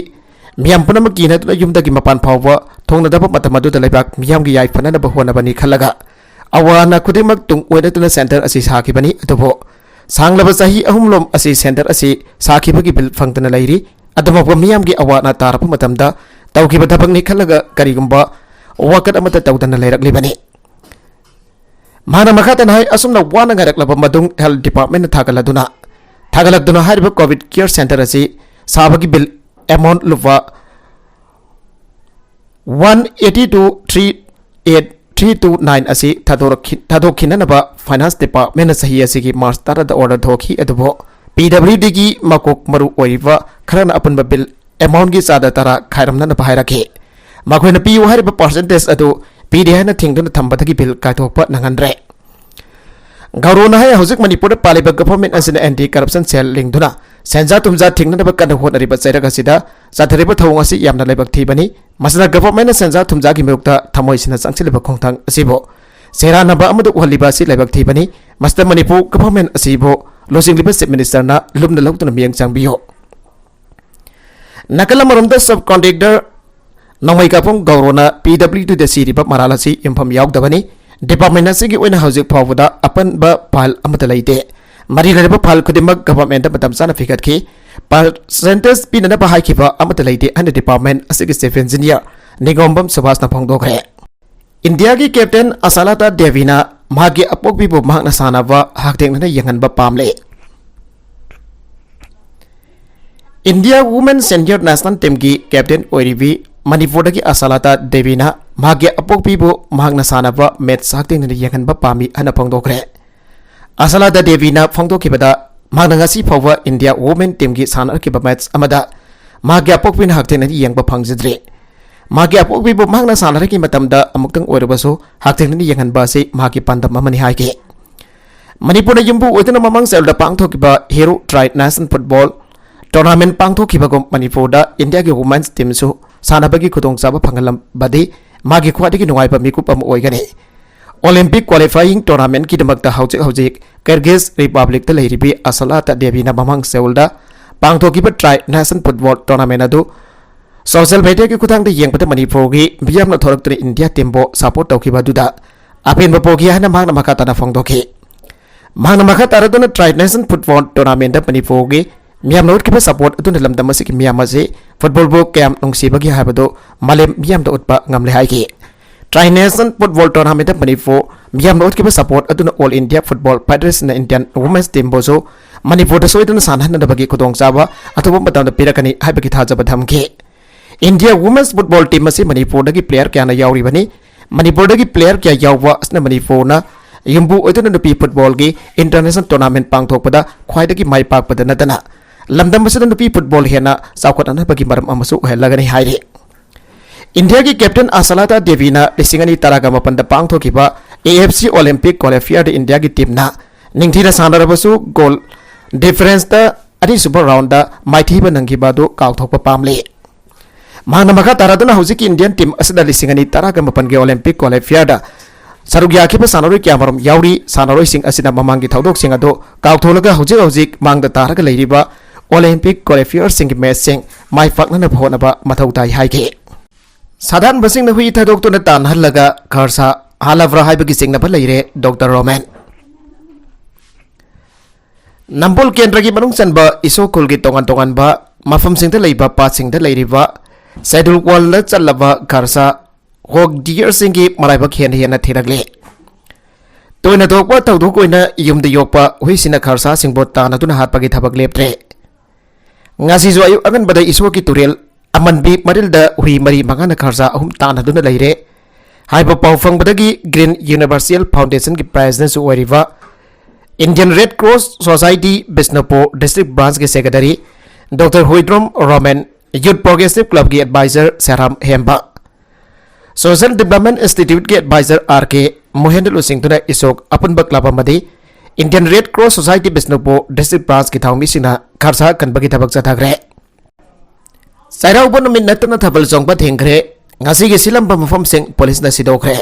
ꯃꯤꯌꯥꯝ ꯄꯨꯝꯅꯃꯛ ꯀꯤꯅꯗꯨꯅ ꯌꯨꯝꯗꯒꯤ ꯃꯄꯥꯟ ꯐꯥꯎꯕ ꯊꯣꯡꯅꯗꯕ ꯃꯇꯝ ꯑꯗꯨꯗ ꯂꯩꯕꯥꯛ ꯃꯤꯌꯥꯝꯒꯤ ꯌꯥꯏꯐꯅꯅꯕ ꯍꯣꯠꯅꯕꯅꯤ ꯈꯜꯂꯒ ꯑꯋꯥ ꯑꯅꯥ ꯈꯨꯗꯤꯡꯃꯛ ꯇꯨꯡ ꯑꯣꯏꯅꯗꯨꯅ ꯁꯦꯟꯇꯔ ꯑꯁꯤ ꯁꯥꯈꯤꯕꯅꯤ꯫ ꯑꯗꯨꯕꯨ ꯁꯥꯡꯂꯕ ꯆꯍꯤ ꯑꯍꯨꯝꯂꯣꯝ ꯑꯁꯤ ꯁꯦꯟꯇꯔ ꯑꯁꯤ ꯁꯥꯈꯤꯕꯒꯤ ꯕꯤꯜ ꯐꯪꯗꯅ ꯂꯩꯔꯤ꯫ ꯑꯗꯨꯃꯛꯄ ꯃꯤꯌꯥꯝꯒꯤ ꯑꯋꯥ ꯑꯅꯥ ꯇꯥꯔꯛꯄ ꯃꯇꯝꯗ ꯇꯧꯈꯤꯕ ꯊꯕꯛꯅꯤ ꯈꯜꯂꯒ ꯀꯔꯤꯒꯨꯝꯕ ꯋꯥꯀꯠ ꯑꯃꯠꯇ ꯇꯧꯗꯅ ꯂꯩꯔꯛꯂꯤꯕꯅꯤ꯫ ꯃꯍꯥꯛꯅ ꯃꯈꯥ ꯇꯥꯅ ꯍꯥꯏ, ꯑꯁꯨꯝꯅ ꯋꯥꯅ ꯉꯥꯏꯔꯛꯂꯕ ꯃꯇꯨꯡ ꯍꯦꯜꯊ ꯗꯤꯄꯥꯔꯠꯃꯦꯟꯅ ꯊꯥꯒꯠꯂꯗꯨꯅ, ꯊꯥꯒꯠꯂꯛꯇꯨꯅ ꯍꯥꯏꯔꯤꯕ ꯀꯣꯚꯤꯗ ꯀꯦꯌꯔ ꯁꯦꯟꯇꯔ ꯑꯁꯤ ꯁꯥꯕꯒꯤ ꯕꯤꯜ ꯑꯦꯃꯥꯎꯟ ꯂꯨꯄꯥ one eighty two three eight three two nine ꯑꯁꯤ ꯊꯥꯗꯣꯔꯛꯈꯤ-, ꯊꯥꯗꯣꯛꯈꯤꯅꯅꯕ ꯐꯥꯏꯅꯥꯟꯁ ꯗꯤꯄꯥꯔꯠꯃꯦꯟꯅ ꯆꯍꯤ ꯑꯁꯤꯒꯤ ꯃꯥꯔꯆ ꯇꯔꯥꯗ ꯑꯣꯔꯗꯔ ꯊꯣꯛꯈꯤ꯫ ꯑꯗꯨꯕꯨ ꯄꯤ ꯗꯕ꯭ꯂꯤꯎ ꯗꯤꯒꯤ ꯃꯀꯣꯛ ꯃꯔꯨ ꯑꯣꯏꯔꯤꯕ ꯈꯔꯅ ꯑꯄꯨꯟꯕ ꯕꯤꯜ ꯑꯦꯃꯥꯎꯟꯒꯤ ꯆꯥꯗ ꯇꯔꯥ ꯈꯥꯏꯔꯝꯅꯅꯕ ꯍꯥꯏꯔꯛꯈꯤ꯫ ꯃꯈꯣꯏꯅ ꯄꯤꯌꯨ ꯍꯥꯏꯔꯤꯕ ꯄꯥꯔꯁꯦꯟꯇꯦꯖ ꯑꯗꯨ ꯄꯤꯗꯦ ꯍꯥꯏꯅ ꯊꯤꯡꯗꯨꯅ ꯊꯝꯕꯗꯒꯤ ꯕꯤꯜ ꯀꯥꯏꯊꯣꯛꯄ ꯅꯪꯍꯟꯗ꯭ꯔꯦ꯫ ꯒꯧꯔꯣꯅ ꯍꯥꯏ, ꯍꯧꯖꯤꯛ ꯃꯅꯤꯄꯨꯔꯗ ꯄꯥꯜꯂꯤꯕ ꯒꯚꯔꯟꯃꯦꯟꯠ ꯑꯁꯤꯅ ꯑꯦꯟꯇꯤ ꯀꯔꯞꯁꯟ ꯁꯦꯜ ꯂꯤꯡꯗꯨꯅ ꯁꯦꯟꯖꯥ ꯊꯨꯝꯖꯥ ꯊꯤꯡꯅꯅꯕ ꯀꯟꯅ ꯍꯣꯠꯅꯔꯤꯕ ꯆꯩꯔꯛ ꯑꯁꯤꯗ ꯆꯠꯊꯔꯤꯕ ꯊꯧꯑꯣꯡ ꯑꯁꯤ ꯌꯥꯝꯅ ꯂꯥꯏꯕꯛ ꯊꯤꯕꯅꯤ꯫ ꯃꯁꯤꯅ ꯒꯚꯔꯟꯃꯦꯟꯠꯅ ꯁꯦꯟꯖꯥ ꯊꯨꯝꯖꯥꯒꯤ ꯃꯥꯌꯣꯛꯇ ꯊꯃꯣꯏ ꯁꯦꯡꯅ ꯆꯪꯁꯤꯜꯂꯤꯕ ꯈꯣꯡꯊꯥꯡ ꯑꯁꯤꯕꯨ ꯁꯦꯔꯥꯟꯅꯕ ꯑꯃꯗ ꯎꯍꯜꯂꯤꯕ ꯑꯁꯤ ꯂꯥꯏꯕꯛ ꯊꯤꯕꯅꯤ꯫ ꯃꯁꯤꯗ ꯃꯅꯤꯄꯨꯔ ꯒꯚꯔꯟꯃꯦꯟꯠ ꯑꯁꯤꯕꯨ ꯂꯨꯆꯤꯡꯂꯤꯕ ꯆꯤꯐ ꯃꯤꯅꯤꯁꯇꯔꯅ ꯂꯨꯝꯅ ꯂꯧꯗꯨꯅ ꯃꯤꯠꯌꯦꯡ ꯆꯪꯕꯤꯌꯨ꯫ ꯅꯥꯀꯜ ꯑꯃꯔꯣꯝꯗ ꯁꯕ ꯀꯣꯟꯇ꯭ꯔꯦꯛꯇꯔ ꯅꯣꯡꯃꯩ ꯀꯥꯞꯐꯝ ꯒꯧꯔꯣꯅ ꯄꯤ ꯗꯕ꯭ꯂꯤꯎ ꯗꯤꯗ ꯁꯤꯔꯤꯕ ꯃꯔꯥꯜ ꯑꯁꯤ ꯌꯨꯝꯐꯝ ꯌꯥꯎꯗꯕꯅꯤ꯫ ꯗꯤꯄꯥꯔꯠꯃꯦꯟꯠ ꯑꯁꯤꯒꯤ ꯑꯣꯏꯅ ꯍꯧꯖꯤꯛ ꯐꯥꯎꯕꯗ ꯑꯄꯟꯕ ꯐꯥꯏꯜ ꯑꯃꯠꯇ ꯂꯩꯇꯦ꯫ ꯃꯔꯤ ꯂꯩꯅꯕ ꯐꯥꯏꯜ ꯈꯨꯗꯤꯡꯃꯛ ꯒꯚꯔꯟꯃꯦꯟꯠꯇ ꯃꯇꯝ ꯆꯥꯅ ꯄꯤꯈꯠꯈꯤ꯫ ꯄꯥꯔꯁꯦꯟꯇꯦꯖ ꯄꯤꯅꯅꯕ ꯍꯥꯏꯈꯤꯕ ꯑꯃꯠꯇ ꯂꯩꯇꯦ ꯍꯥꯏꯅ ꯗꯤꯄꯥꯔꯠꯃꯦꯟꯠ ꯑꯁꯤꯒꯤ ꯆꯤꯐ ꯏꯟꯖꯤꯅꯤꯌꯔ ꯅꯤꯉꯣꯝꯕꯝ ꯁꯨꯕꯥꯁꯅ ꯐꯣꯡꯗꯣꯛꯈ꯭ꯔꯦ꯫ ꯏꯟꯗꯤꯌꯥꯒꯤ ꯀꯦꯞꯇꯦꯟ ꯑꯁꯥꯂꯥꯇꯥ ꯗꯦꯕꯤꯅ ꯃꯍꯥꯛꯀꯤ ꯑꯄꯣꯛꯄꯤꯕꯨ ꯃꯍꯥꯛꯅ ꯁꯥꯟꯅꯕ ꯍꯛꯊꯦꯡꯅꯅ ꯌꯦꯡꯍꯟꯕ ꯄꯥꯝꯂꯦ꯫ ꯏꯟꯗꯤꯌꯥ ꯋꯨꯃꯦꯟ ꯁꯦꯅꯤꯌꯔ ꯅꯦꯁꯅꯦꯜ ꯇꯤꯝꯒꯤ ꯀꯦꯞꯇꯦꯟ ꯑꯣꯏꯔꯤꯕꯤ ꯃꯅꯤꯄꯨꯔꯗꯒꯤ ꯑꯁꯥꯂꯥꯇꯥ ꯗꯦꯕꯤꯅ ꯃꯍꯥꯛꯀꯤ ꯑꯄꯣꯛꯄꯤꯕꯨ ꯃꯍꯥꯛꯅ ꯁꯥꯟꯅꯕ ꯃꯦꯠꯆ ꯍꯛꯊꯦꯡꯅꯅ ꯌꯦꯡꯍꯟꯕ ꯄꯥꯝꯃꯤ ꯍꯥꯏꯅ ꯐꯣꯡꯗꯣꯛꯈ꯭ꯔꯦ꯫ ꯑꯁꯥꯂꯥꯇꯥ ꯗꯦꯕꯤꯅ ꯐꯣꯡꯗꯣꯛꯈꯤꯕꯗ, ꯃꯍꯥꯛꯅ ꯉꯁꯤ ꯐꯥꯎꯕ ꯏꯟꯗꯤꯌꯥ ꯋꯨꯃꯦꯟ ꯇꯤꯝꯒꯤ ꯁꯥꯟꯅꯔꯛꯈꯤꯕ ꯃꯦꯠꯆ ꯑꯃꯗ ꯃꯍꯥꯛꯀꯤ ꯑꯄꯣꯛꯄꯤꯅ ꯍꯛꯊꯦꯡꯅꯗꯤ ꯌꯦꯡꯕ ꯐꯪꯖꯗ꯭ꯔꯤ꯫ ꯃꯍꯥꯛꯀꯤ ꯑꯄꯣꯛꯄꯤꯕꯨ ꯃꯍꯥꯛꯅ ꯁꯥꯟꯅꯔꯛꯈꯤ ꯃꯇꯝꯗ ꯑꯃꯨꯛꯇꯪ ꯑꯣꯏꯔꯕꯁꯨ ꯍꯛꯊꯦꯡꯅꯅ ꯌꯦꯡꯍꯟꯕ ꯑꯁꯤ ꯃꯍꯥꯛꯀꯤ ꯄꯥꯟꯗꯝ ꯑꯃꯅꯤ ꯍꯥꯏꯈꯤ꯫ ꯃꯅꯤꯄꯨꯔꯅ ꯌꯨꯝꯕꯨ ꯑꯣꯏꯗꯨꯅ ꯃꯃꯥꯡ ꯆꯌꯣꯜꯗ ꯄꯥꯡꯊꯣꯛꯈꯤꯕ Hero tri national football tournament ꯄꯥꯡꯊꯣꯛꯈꯤꯕꯒꯨꯝ, ꯃꯅꯤꯄꯨꯔꯗ ꯏꯟꯗꯤꯌꯥꯒꯤ ꯋꯨꯃꯦꯟꯁ ꯇꯤꯝꯁꯨ ꯁꯥꯟꯅꯕꯒꯤ ꯈꯨꯗꯣꯡꯆꯥꯕ ꯐꯪꯍꯜꯂꯝꯕꯗꯤ ꯃꯥꯒꯤ ꯈ꯭ꯋꯥꯏꯗꯒꯤ ꯅꯨꯡꯉꯥꯏꯕ ꯃꯤꯀꯨꯞ ꯑꯃ ꯑꯣꯏꯒꯅꯤ꯫ ꯑꯣꯂꯤꯝꯄꯤꯛ ꯀ꯭ꯋꯥꯂꯤꯐꯥꯏꯌꯤꯡ ꯇꯣꯔꯅꯥꯃꯦꯟꯠꯀꯤꯗꯃꯛꯇ ꯍꯧꯖꯤꯛ ꯍꯧꯖꯤꯛ ꯀꯤꯔꯒꯤꯖ ꯔꯤꯄꯕ꯭ꯂꯤꯛꯇ ꯂꯩꯔꯤꯕꯤ ꯑꯁꯂꯥꯇꯥ ꯗꯦꯕꯤꯅ ꯃꯃꯥꯡ ꯆꯌꯣꯜꯗ ꯄꯥꯡꯊꯣꯛꯈꯤꯕ ꯇ꯭ꯔꯥꯏ ꯅꯦꯁꯅꯦꯜ ꯐꯨꯠꯕꯣꯜ ꯇꯣꯔꯅꯥꯃꯦꯟꯠ ꯑꯗꯨ ꯁꯣꯁꯤꯌꯦꯜ ꯃꯦꯗꯤꯌꯥꯒꯤ ꯈꯨꯠꯊꯥꯡꯗ ꯌꯦꯡꯕꯗ ꯃꯅꯤꯄꯨꯔꯒꯤ ꯃꯤꯌꯥꯝꯅ ꯊꯣꯔꯛꯇꯨꯅ ꯏꯟꯗꯤꯌꯥ ꯇꯤꯝꯕꯨ ꯁꯄꯣꯔꯠ ꯇꯧꯈꯤꯕ ꯑꯗꯨꯗ ꯑꯄꯦꯟꯕ ꯄꯣꯛꯈꯤ ꯍꯥꯏꯅ ꯃꯍꯥꯛꯅ ꯃꯈꯥ ꯇꯥꯅ ꯐꯣꯡꯗꯣꯛꯈꯤ꯫ ꯃꯍꯥꯛꯅ ꯃꯈꯥ ꯇꯥꯔꯗꯨꯅ ꯇ꯭ꯔꯥꯏ ꯅꯦꯁꯅꯦꯜ ꯐꯨꯠꯕꯣꯜ ꯇꯣꯔꯅꯥꯃꯦꯟꯠꯇ ꯃꯅꯤꯄꯨꯔꯒꯤ ꯃꯤꯌꯥꯝꯅ ꯎꯠꯈꯤꯕ ꯁꯄꯣꯔꯠ ꯑꯗꯨꯅ ꯂꯝꯗꯝ ꯑꯁꯤꯒꯤ ꯃꯤꯌꯥꯝ ꯑꯁꯤ ꯐꯨꯠꯕꯣꯜꯕꯨ ꯀꯌꯥꯝ ꯅꯨꯡꯁꯤꯕꯒꯦ ꯍꯥꯏꯕꯗꯨ ꯃꯥꯂꯦꯝ ꯃꯤꯌꯥꯝꯗ ꯎꯠꯄ ꯉꯝꯂꯦ ꯍꯥꯏꯈꯤ꯫ ꯇ꯭ꯔꯥꯏ ꯅꯦꯁꯅꯦꯜ ꯐꯨꯠꯕꯣꯜ ꯇꯣꯔꯅꯥꯃꯦꯟꯠꯇ ꯃꯅꯤꯄꯨꯔ ꯃꯤꯌꯥꯝꯅ ꯎꯠꯈꯤꯕ ꯁꯄꯣꯔꯠ ꯑꯗꯨꯅ ꯑꯣꯜ ꯏꯟꯗꯤꯌꯥ ꯐꯨꯠꯕꯣꯜ ꯐꯦꯗꯔꯦꯁꯟꯅ ꯏꯟꯗꯤꯌꯥꯟ ꯋꯨꯃꯦꯟꯁ ꯇꯤꯝꯕꯨꯁꯨ ꯃꯅꯤꯄꯨꯔꯗ ꯁꯣꯏꯗꯅ ꯁꯥꯟꯅꯍꯟꯅꯕꯒꯤ ꯈꯨꯗꯣꯡꯆꯥꯕ ꯑꯊꯨꯕ ꯃꯇꯝꯗ ꯄꯤꯔꯛꯀꯅꯤ ꯍꯥꯏꯕꯒꯤ ꯊꯥꯖꯕ ꯊꯝꯈꯤ꯫ ꯏꯟꯗꯤꯌꯥ ꯋꯨꯃꯦꯟꯁ ꯐꯨꯠꯕꯣꯜ ꯇꯤꯝ ꯑꯁꯤ ꯃꯅꯤꯄꯨꯔꯗꯒꯤ ꯄ꯭ꯂꯦꯌꯔ ꯀꯌꯥꯅ ꯌꯥꯎꯔꯤꯕꯅꯤ꯫ ꯃꯅꯤꯄꯨꯔꯗꯒꯤ ꯄ꯭ꯂꯦꯌꯔ ꯀꯌꯥ ꯌꯥꯎꯕ ꯑꯁꯤꯅ ꯃꯅꯤꯄꯨꯔꯅ ꯌꯨꯝꯕꯨ ꯑꯣꯏꯗꯨꯅ ꯅꯨꯄꯤ ꯐꯨꯠꯕꯣꯜꯒꯤ ꯏꯟꯇꯔꯅꯦꯁꯅꯦꯜ ꯇꯣꯔꯅꯥꯃꯦꯟꯠ ꯄꯥꯡꯊꯣꯛꯄꯗ ꯈ꯭ꯋꯥꯏꯗꯒꯤ ꯃꯥꯏ ꯄꯥꯛꯄꯗ ꯅꯠꯇꯅ ꯂꯝꯗꯝ ꯑꯁꯤꯗ ꯅꯨꯄꯤ ꯐꯨꯠꯕꯣꯜ ꯍꯦꯟꯅ ꯆꯥꯎꯈꯠꯅꯅꯕꯒꯤ ꯃꯔꯝ ꯑꯃꯁꯨ ꯑꯣꯏꯍꯜꯂꯒꯅꯤ ꯍꯥꯏꯔꯤ꯫ ꯏꯟꯗꯤꯌꯥꯒꯤ ꯀꯦꯞꯇꯦꯟ ꯑꯁꯂꯥꯇꯥ ꯗꯦꯕꯤꯅ ꯂꯤꯁꯤꯡ ꯑꯅꯤ ꯇꯔꯥꯒ ꯃꯥꯄꯟꯗ ꯄꯥꯡꯊꯣꯛꯈꯤꯕ ꯑꯦ ꯑꯦꯐ ꯁꯤ ꯑꯣꯂꯤꯝꯄꯤꯛ ꯀ꯭ꯋꯥꯂꯤꯐꯥꯌꯔꯗ ꯏꯟꯗꯤꯌꯥꯒꯤ ꯇꯤꯝꯅ ꯅꯤꯡꯊꯤꯅ ꯁꯥꯟꯅꯔꯕꯁꯨ ꯒꯣꯜ ꯗꯤꯐꯔꯦꯟꯁꯇ ꯑꯅꯤꯁꯨꯕ ꯔꯥꯎꯟꯗ ꯃꯥꯏꯊꯤꯕ ꯅꯪꯈꯤꯕ ꯑꯗꯨ ꯀꯥꯎꯊꯣꯛꯄ ꯄꯥꯝꯂꯤ꯫ ꯃꯍꯥꯛꯅ ꯃꯈꯥ ꯇꯥꯔꯗꯨꯅ ꯍꯧꯖꯤꯛꯀꯤ ꯏꯟꯗꯤꯌꯟ ꯇꯤꯝ ꯑꯁꯤꯗ ꯂꯤꯁꯤꯡ ꯑꯅꯤ ꯇꯔꯥꯒ ꯃꯥꯄꯟꯒꯤ ꯑꯣꯂꯤꯝꯄꯤꯛ ꯀ꯭ꯋꯥꯂꯤꯐꯥꯌꯔꯗ ꯁꯔꯨꯛ ꯌꯥꯈꯤꯕ ꯁꯥꯟꯅꯔꯣꯏ ꯀꯌꯥꯃꯔꯨꯝ ꯌꯥꯎꯔꯤ꯫ ꯁꯥꯟꯅꯔꯣꯏꯁꯤꯡ ꯑꯁꯤꯅ ꯃꯃꯥꯡꯒꯤ ꯊꯧꯗꯣꯛꯁꯤꯡ ꯑꯗꯨ ꯀꯥꯎꯊꯣꯛꯂꯒ ꯍꯧꯖꯤꯛ ꯍꯧꯖꯤꯛ ꯃꯥꯡꯗ ꯇꯥꯔꯒ ꯂꯩꯔꯤꯕ ꯑꯣꯂꯤꯝꯄꯤꯛ ꯀ꯭ꯋꯥꯂꯤꯐꯥꯌꯔꯁꯤꯡꯒꯤ ꯃꯦꯆꯁꯤꯡ ꯃꯥꯏ ꯄꯥꯛꯅꯅꯕ ꯍꯣꯠꯅꯕ ꯃꯊꯧ ꯇꯥꯏ ꯍꯥꯏꯈꯤ꯫ ꯁꯥꯗꯥꯟꯕꯁꯤꯡꯅ ꯍꯨꯏ ꯊꯥꯗꯣꯛꯇꯨꯅ ꯇꯥꯟꯅꯍꯜꯂꯒ ꯈꯔꯁꯥ ꯍꯥꯠꯂꯕ꯭ꯔꯥ ꯍꯥꯏꯕꯒꯤ ꯆꯤꯡꯅꯕ ꯂꯩꯔꯦ, ꯗꯣꯛꯇꯔ ꯔꯣꯃꯦꯟ꯫ ꯅꯝꯕꯣꯜ ꯀꯦꯟꯗ꯭ꯔꯒꯤ ꯃꯅꯨꯡ ꯆꯟꯕ ꯏꯁꯣ ꯈꯨꯜꯒꯤ ꯇꯣꯉꯥꯟ ꯇꯣꯉꯥꯟꯕ ꯃꯐꯝꯁꯤꯡꯗ ꯂꯩꯕ ꯄꯥꯠꯁꯤꯡꯗ ꯂꯩꯔꯤꯕ ꯁꯦꯗꯨꯜ ꯋꯥꯔꯜꯗ ꯆꯜꯂꯕ ꯈꯔꯁꯥ ꯍꯣꯛ ꯗꯤꯌꯔꯁꯤꯡꯒꯤ ꯃꯔꯥꯏꯕꯛ ꯍꯦꯟꯅ ꯍꯦꯟꯅ ꯊꯤꯔꯛꯂꯤ꯫ ꯇꯣꯏꯅ ꯊꯣꯛꯄ ꯊꯧꯗꯣꯛ ꯑꯣꯏꯅ ꯌꯨꯝꯗ ꯌꯣꯛꯄ ꯍꯨꯏꯁꯤꯡꯅ ꯈꯔꯁꯥꯁꯤꯡꯕꯨ ꯇꯥꯟꯅꯗꯨꯅ ꯍꯥꯠꯄꯒꯤ ꯊꯕꯛ ꯂꯦꯞꯇ꯭ꯔꯦ꯫ ꯉꯁꯤꯁꯨ ꯑꯌꯨꯛ ꯑꯉꯟꯕꯗ ꯏꯁꯣꯔꯒꯤ ꯇꯨꯔꯦꯜ ꯑꯃꯟꯕꯤ ꯃꯔꯤꯜꯗ ꯍꯨꯏ ꯃꯔꯤ ꯃꯉꯥꯅ ꯈꯔꯁꯥ ꯑꯍꯨꯝ ꯇꯥꯟꯅꯗꯨꯅ ꯂꯩꯔꯦ ꯍꯥꯏꯕ ꯄꯥꯎ ꯐꯪꯕꯗꯒꯤ ꯒ꯭ꯔꯤꯟ ꯌꯨꯅꯤꯚꯔꯁꯦꯜ ꯐꯥꯎꯟꯗꯦꯁꯟꯒꯤ ꯄ꯭ꯔꯦꯁꯤꯗꯦꯟꯁꯨ ꯑꯣꯏꯔꯤꯕ Indian Red Cross Society Bishnupur District Branch ꯀꯤ Secretary Doctor Huidrom Roman, Youth Progressive Club ꯀꯤ Advisor ꯁꯦꯔꯥꯝ ꯍꯦꯝꯕ, Social Development Institute ꯀꯤ Advisor R K ꯃꯣꯍꯦꯟꯗ ꯂꯨꯆꯤꯡꯗꯨꯅ ꯏꯁꯣꯛ ꯑꯄꯨꯟꯕ club ꯑꯃꯗꯤ Indian Red Cross Society Bishnupur District Branch ꯀꯤ ꯊꯧꯃꯤꯁꯤꯡꯅ ꯈꯔꯁꯥ ꯀꯟꯕꯒꯤ ꯊꯕꯛ ꯆꯠꯊꯈ꯭ꯔꯦ꯫ ꯆꯩꯔꯥꯎꯕ ꯅꯨꯃꯤꯠ ꯅꯠꯇꯅ ꯊꯥꯕꯜ ꯆꯣꯡꯕ ꯊꯤꯡꯈ꯭ꯔꯦ꯫ ꯉꯁꯤꯒꯤ ꯁꯤꯜꯂꯝꯕ ꯃꯐꯝꯁꯤꯡ ꯄꯨꯂꯤꯁꯅ ꯁꯤꯗꯣꯛꯈ꯭ꯔꯦ꯫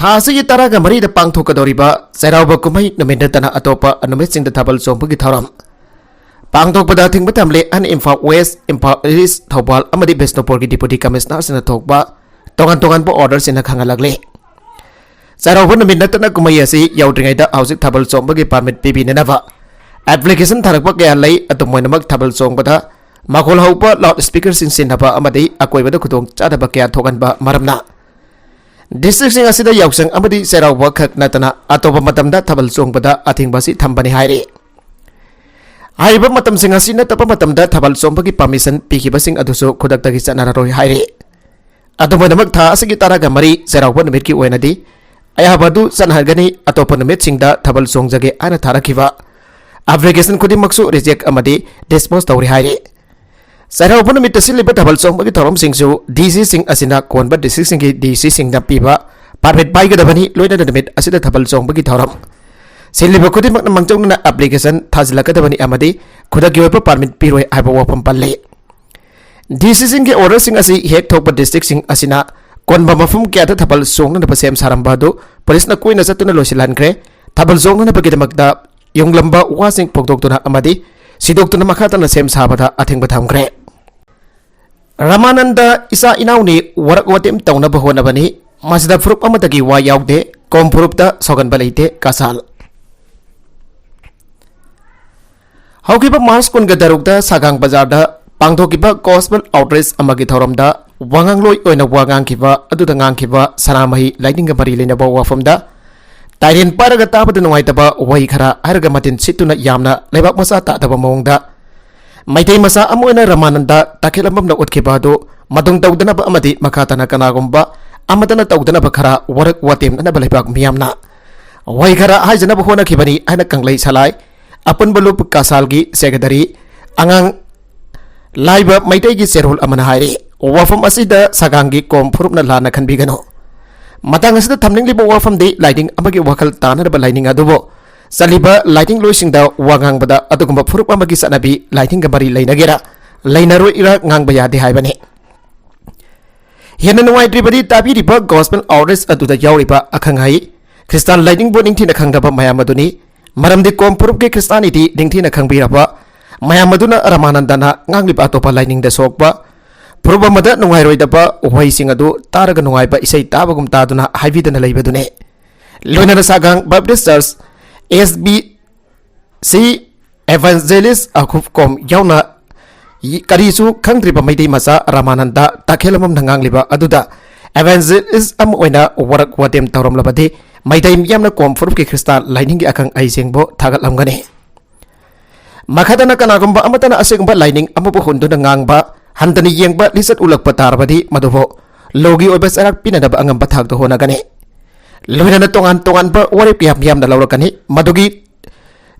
ꯊꯥ ꯑꯁꯤꯒꯤ ꯇꯔꯥꯒ ꯃꯔꯤꯗ ꯄꯥꯡꯊꯣꯛꯀꯗꯧꯔꯤꯕ ꯆꯩꯔꯥꯎꯕ ꯀꯨꯝꯍꯩ ꯅꯨꯃꯤꯠ ꯅꯠꯇꯅ ꯑꯇꯣꯞꯄ ꯅꯨꯃꯤꯠꯁꯤꯡꯗ ꯊꯥꯕꯜ ꯆꯣꯡꯕꯒꯤ ꯊꯧꯔꯝ ꯄꯥꯡꯊꯣꯛꯄꯗ ꯑꯊꯤꯡꯕ ꯊꯝꯂꯦ ꯍꯥꯏꯅ ꯏꯝꯐꯥꯜ ꯋꯦꯁ, ꯏꯝꯐꯥꯜ ꯏꯁ, ꯊꯧꯕꯥꯜ ꯑꯃꯗꯤ ꯕꯤꯁꯅꯨꯄꯨꯔꯒꯤ Deputy Commissionerꯁꯤꯡꯅ ꯊꯣꯛꯄ ꯇꯣꯉꯥꯟ ꯇꯣꯉꯥꯟꯕ orderꯁꯤꯡꯅ ꯈꯪꯍꯜꯂꯛꯂꯤ꯫ ꯆꯩꯔꯥꯎꯕ ꯅꯨꯃꯤꯠ ꯅꯠꯇꯅ ꯀꯨꯝꯍꯩ ꯑꯁꯤ ꯌꯧꯗ꯭ꯔꯤꯉꯩꯗ ꯍꯧꯖꯤꯛ ꯊꯥꯕꯜ ꯆꯣꯡꯕꯒꯤ permit ꯄꯤꯕꯤꯅꯅꯕ application ꯊꯥꯔꯛꯄ ꯀꯌꯥ ꯂꯩ꯫ ꯑꯗꯨꯝ ꯑꯣꯏꯅꯃꯛ, ꯊꯥꯕꯜ ꯆꯣꯡꯕꯗ ꯃꯈꯣꯜ ꯍꯧꯕ loudspeakerꯁꯤꯡ ꯁꯤꯖꯤꯟꯅꯕ ꯑꯃꯗꯤ ꯑꯀꯣꯏꯕꯗ ꯈꯨꯗꯣꯡ ꯆꯥꯗꯕ ꯀꯌꯥ ꯊꯣꯛꯍꯟꯕ ꯃꯔꯝꯅ districtꯁꯤꯡ ꯑꯁꯤꯗ ꯌꯥꯎꯁꯪ ꯑꯃꯗꯤ ꯆꯩꯔꯥꯎꯕ ꯈꯛ ꯅꯠꯇꯅ ꯑꯇꯣꯞꯄ ꯃꯇꯝꯗ ꯊꯥꯕꯜ ꯆꯣꯡꯕꯗ ꯑꯊꯤꯡꯕ ꯑꯁꯤ ꯊꯝꯕꯅꯤ ꯍꯥꯏꯔꯤ꯫ ꯍꯥꯏꯔꯤꯕ ꯃꯇꯝꯁꯤꯡ ꯑꯁꯤ ꯅꯠꯇꯕ ꯃꯇꯝꯗ ꯊꯥꯕꯜ ꯆꯣꯡꯕꯒꯤ permission ꯄꯤꯈꯤꯕꯁꯤꯡ ꯑꯗꯨꯁꯨ ꯈꯨꯗꯛꯇꯒꯤ ꯆꯠꯅꯔꯔꯣꯏ ꯍꯥꯏꯔꯤ꯫ ꯑꯗꯨꯝ ꯑꯣꯏꯅꯃꯛ, ꯊꯥ ꯑꯁꯤꯒꯤ ꯇꯔꯥꯒ ꯃꯔꯤ ꯆꯩꯔꯥꯎꯕ ꯅꯨꯃꯤꯠꯀꯤ ꯑꯣꯏꯅꯗꯤ ꯑꯌꯥꯕ ꯑꯗꯨ ꯆꯠꯅꯍꯟꯒꯅꯤ꯫ ꯑꯇꯣꯞꯄ ꯅꯨꯃꯤꯠꯁꯤꯡꯗ ꯊꯥꯕꯜ ꯆꯣꯡꯖꯒꯦ ꯍꯥꯏꯅ ꯊꯥꯔꯛꯈꯤꯕ application ꯈꯨꯗꯤꯡꯃꯛꯁꯨ reject ꯑꯃꯗꯤ dispose ꯇꯧꯔꯦ ꯍꯥꯏꯔꯤ꯫ ꯆꯩꯔꯥꯎꯕ ꯅꯨꯃꯤꯠꯇ ꯁꯤꯜꯂꯤꯕ ꯊꯥꯕꯜ ꯆꯣꯡꯕꯒꯤ ꯊꯧꯔꯝꯁꯤꯡꯁꯨ DCꯁꯤꯡ ꯑꯁꯤꯅ ꯀꯣꯟꯕ districtꯁꯤꯡꯒꯤ DCꯁꯤꯡꯗ ꯄꯤꯕ permit ꯄꯥꯏꯒꯗꯕꯅꯤ꯫ ꯂꯣꯏꯅꯅ ꯅꯨꯃꯤꯠ ꯑꯁꯤꯗ ꯊꯥꯕꯜ ꯆꯣꯡꯕꯒꯤ ꯊꯧꯔꯝ ꯁꯤꯜꯂꯤꯕ ꯈꯨꯗꯤꯡꯃꯛꯅ ꯃꯥꯡꯖꯧꯅꯅ application ꯊꯥꯖꯤꯜꯂꯛꯀꯗꯕꯅꯤ ꯑꯃꯗꯤ ꯈꯨꯗꯛꯀꯤ ꯑꯣꯏꯕ permit ꯄꯤꯔꯣꯏ ꯍꯥꯏꯕ ꯋꯥꯐꯝ ꯄꯜꯂꯤ꯫ DCꯁꯤꯡꯒꯤ orderꯁꯤꯡ ꯑꯁꯤ ꯍꯦꯛ ꯊꯣꯛꯄ districtꯁꯤꯡ ꯑꯁꯤꯅ ꯀꯣꯟꯕ ꯃꯐꯝ ꯀꯌꯥꯗ ꯊꯥꯕꯜ ꯆꯣꯡꯅꯅꯕ ꯁꯦꯝ ꯁꯥꯔꯝꯕ ꯑꯗꯨ ꯄꯨꯂꯤꯁꯅ ꯀꯨꯏꯅ ꯆꯠꯇꯨꯅ ꯂꯣꯏꯁꯤꯜꯍꯟꯈ꯭ꯔꯦ꯫ ꯊꯥꯕꯜ ꯆꯣꯡꯅꯅꯕꯒꯤꯗꯃꯛꯇ ꯌꯨꯡꯂꯝꯕ ꯋꯥꯁꯤꯡ ꯐꯣꯡꯗꯣꯛꯇꯨꯅ ꯑꯃꯗꯤ ꯁꯤꯗꯣꯛꯇꯨꯅ ꯃꯈꯥ ꯇꯥꯅ ꯁꯦꯝ ꯁꯥꯕꯗ ꯑꯊꯤꯡꯕ ꯊꯝꯈ꯭ꯔꯦ꯫ ꯔꯃꯥꯅꯟꯗ ꯏꯆꯥ ꯏꯅꯥꯎꯅꯤ, ꯋꯥꯔꯛ ꯋꯥꯇꯦꯝ ꯇꯧꯅꯕ ꯍꯣꯠꯅꯕꯅꯤ꯫ ꯃꯁꯤꯗ ꯐꯨꯔꯨꯞ ꯑꯃꯠꯇꯒꯤ ꯋꯥ ꯌꯥꯎꯗꯦ꯫ ꯀꯣꯝ ꯐꯨꯔꯨꯞꯇ ꯁꯧꯒꯟꯕ ꯂꯩꯇꯦ꯫ ꯀꯁꯥꯜ꯫ ꯍꯧꯈꯤꯕ ꯃꯥꯔꯆ ꯀꯨꯟꯒ ꯇꯔꯨꯛꯇ ꯁꯥꯒꯥꯡ ꯕꯖꯥꯔꯗ ꯄꯥꯡꯊꯣꯛꯈꯤꯕ gospel outreach ꯑꯃꯒꯤ ꯊꯧꯔꯝꯗ ꯋꯥꯉꯥꯡꯂꯣꯏ ꯑꯣꯏꯅ ꯋꯥ ꯉꯥꯡꯈꯤꯕ ꯑꯗꯨꯗ ꯉꯥꯡꯈꯤꯕ ꯁꯅꯥꯃꯍꯤ ꯂꯥꯏꯅꯤꯡꯒ ꯃꯔꯤ ꯂꯩꯅꯕ ꯋꯥꯐꯝꯗ ꯇꯥꯏꯔꯦꯟ ꯄꯥꯏꯔꯒ ꯇꯥꯕꯗ ꯅꯨꯡꯉꯥꯏꯇꯕ ꯋꯥꯍꯩ ꯈꯔ ꯍꯥꯏꯔꯒ ꯃꯇꯤꯟ ꯁꯤꯠꯇꯨꯅ ꯌꯥꯝꯅ ꯂꯩꯕꯥꯛ ꯃꯆꯥ ꯇꯥꯗꯕ ꯃꯑꯣꯡꯗ ꯃꯩꯇꯩ ꯃꯆꯥ ꯑꯃ ꯑꯣꯏꯅ ꯔꯃꯥꯅꯟꯗ ꯇꯈꯦꯂꯝꯕꯝꯅ ꯎꯠꯈꯤꯕ ꯑꯗꯨ ꯃꯇꯨꯡ ꯇꯧꯗꯅꯕ ꯑꯃꯗꯤ ꯃꯈꯥ ꯇꯥꯅ ꯀꯅꯥꯒꯨꯝꯕ ꯑꯃꯠꯇꯅ ꯇꯧꯗꯅꯕ ꯈꯔ ꯋꯥꯔꯛ ꯋꯥꯇꯦꯝꯅꯅꯕ ꯂꯩꯕꯥꯛ ꯃꯤꯌꯥꯝꯅ ꯋꯥꯍꯩ ꯈꯔ ꯍꯥꯏꯖꯅꯕ ꯍꯣꯠꯅꯈꯤꯕꯅꯤ ꯍꯥꯏꯅ ꯀꯪꯂꯩ ꯁꯂꯥꯏ ꯑꯄꯨꯟꯕ ꯂꯨꯞ ꯀꯥꯁꯥꯜꯒꯤ ꯁꯦꯀ꯭ꯔꯦꯇꯔꯤ ꯑꯉꯥꯡ ꯂꯥꯏꯕ ꯃꯩꯇꯩꯒꯤ ꯆꯦꯔꯣꯜ ꯑꯃꯅ ꯍꯥꯏꯔꯤ꯫ ꯋꯥꯐꯝ ꯑꯁꯤꯗ ꯁꯒꯥꯡꯒꯤ ꯀꯣꯝ ꯐꯨꯔꯨꯞꯅ ꯂꯥꯟꯅ ꯈꯟꯕꯤꯒꯅꯨ꯫ ꯃꯇꯥꯡ ꯑꯁꯤꯗ ꯊꯝꯅꯤꯡꯂꯤꯕ ꯋꯥꯐꯝꯗꯤ ꯂꯥꯏꯅꯤꯡ ꯑꯃꯒꯤ ꯋꯥꯈꯜ ꯇꯥꯅꯅꯕ ꯂꯥꯏꯅꯤꯡ ꯑꯗꯨꯕꯨ ꯆꯠꯂꯤꯕ ꯂꯥꯏꯅꯤꯡ ꯂꯣꯏꯁꯤꯡꯗ ꯋꯥ ꯉꯥꯡꯕꯗ ꯑꯗꯨꯒꯨꯝꯕ ꯐꯨꯔꯨꯞ ꯑꯃꯒꯤ ꯆꯠꯅꯕꯤ ꯂꯥꯏꯅꯤꯡꯒ ꯃꯔꯤ ꯂꯩꯅꯒꯦꯔꯥ ꯂꯩꯅꯔꯣꯏꯔꯥ ꯉꯥꯡꯕ ꯌꯥꯗꯦ ꯍꯥꯏꯕꯅꯤ꯫ ꯍꯦꯟꯅ ꯅꯨꯡꯉꯥꯏꯇ꯭ꯔꯤꯕꯗꯤ ꯇꯥꯕꯤꯔꯤꯕ gospel outreach ꯑꯗꯨꯗ ꯌꯥꯎꯔꯤꯕ ꯑꯈꯪ ꯑꯍꯩ, ꯈ꯭ꯔꯤꯁꯇꯥꯟ ꯂꯥꯏꯅꯤꯡꯕꯨ ꯅꯤꯡꯊꯤꯅ ꯈꯪꯗꯕ ꯃꯌꯥꯝ ꯑꯗꯨꯅꯤ꯫ ꯃꯔꯝꯗꯤ ꯀꯣꯝ ꯐꯨꯔꯨꯞꯀꯤ ꯈ꯭ꯔꯤꯁꯇꯥꯅꯤꯇꯤ ꯅꯤꯡꯊꯤꯅ ꯈꯪꯕꯤꯔꯕ ꯃꯌꯥꯝ ꯑꯗꯨꯅ ꯔꯃꯥꯅꯟꯗꯅ ꯉꯥꯡꯂꯤꯕ ꯑꯇꯣꯞꯄ ꯂꯥꯏꯅꯤꯡꯗ ꯁꯣꯛꯄ ꯐꯨꯔꯨꯞ ꯑꯃꯗ ꯅꯨꯡꯉꯥꯏꯔꯣꯏꯗꯕ ꯋꯥꯍꯩꯁꯤꯡ ꯑꯗꯨ ꯇꯥꯔꯒ ꯅꯨꯡꯉꯥꯏꯕ ꯏꯁꯩ ꯇꯥꯕꯒꯨꯝ ꯇꯥꯗꯨꯅ ꯍꯥꯏꯕꯤꯗꯅ ꯂꯩꯕꯗꯨꯅꯤ꯫ ꯂꯣꯏꯅꯅ ꯁꯥꯒꯥꯡ Baptist Church, S B C, Evangelist ꯑꯈꯨꯞ ꯀꯣꯝ ꯌꯥꯎꯅ ꯀꯔꯤꯁꯨ ꯈꯪꯗ꯭ꯔꯤꯕ ꯃꯩꯇꯩ ꯃꯆꯥ ꯔꯃꯥꯅꯟꯗ ꯇꯥꯈꯦꯜ ꯑꯃꯝꯅ ꯉꯥꯡꯂꯤꯕ ꯑꯗꯨꯗ evangelist ꯑꯃ ꯑꯣꯏꯅ ꯋꯥꯔꯛ ꯋꯥꯇꯦꯝ ꯇꯧꯔꯝꯂꯕꯗꯤ ꯃꯩꯇꯩ ꯃꯤꯌꯥꯝꯅ ꯀꯣꯝ ꯐꯨꯔꯨꯞꯀꯤ ꯈ꯭ꯔꯤꯁꯇꯥꯟ ꯂꯥꯏꯅꯤꯡꯒꯤ ꯑꯈꯪ ꯑꯍꯩꯁꯤꯡꯕꯨ ꯊꯥꯒꯠꯂꯝꯒꯅꯤ꯫ ꯃꯈꯥꯗꯅ ꯀꯅꯥꯒꯨꯝꯕ ꯑꯃꯠꯇꯅ ꯑꯁꯤꯒꯨꯝꯕ ꯂꯥꯏꯅꯤꯡ ꯑꯃꯕꯨ ꯍꯨꯟꯗꯨꯅ ꯉꯥꯡꯕ, ꯍꯟꯊꯅ ꯌꯦꯡꯕ ꯂꯤꯆꯠ ꯎꯠꯂꯛꯄ ꯇꯥꯔꯕꯗꯤ ꯃꯗꯨꯕꯨ ꯂꯣꯒꯤ ꯑꯣꯏꯕ ꯆꯩꯔꯥꯛ ꯄꯤꯅꯅꯕ ꯑꯉꯝꯕ ꯊꯥꯛꯇ ꯍꯣꯠꯅꯒꯅꯤ꯫ ꯂꯣꯏꯅꯅ ꯇꯣꯉꯥꯟ ꯇꯣꯉꯥꯟꯕ ꯋꯥꯔꯦꯞ ꯀꯌꯥ ꯃꯤꯌꯥꯝꯅ ꯂꯧꯔꯛꯀꯅꯤ꯫ ꯃꯗꯨꯒꯤ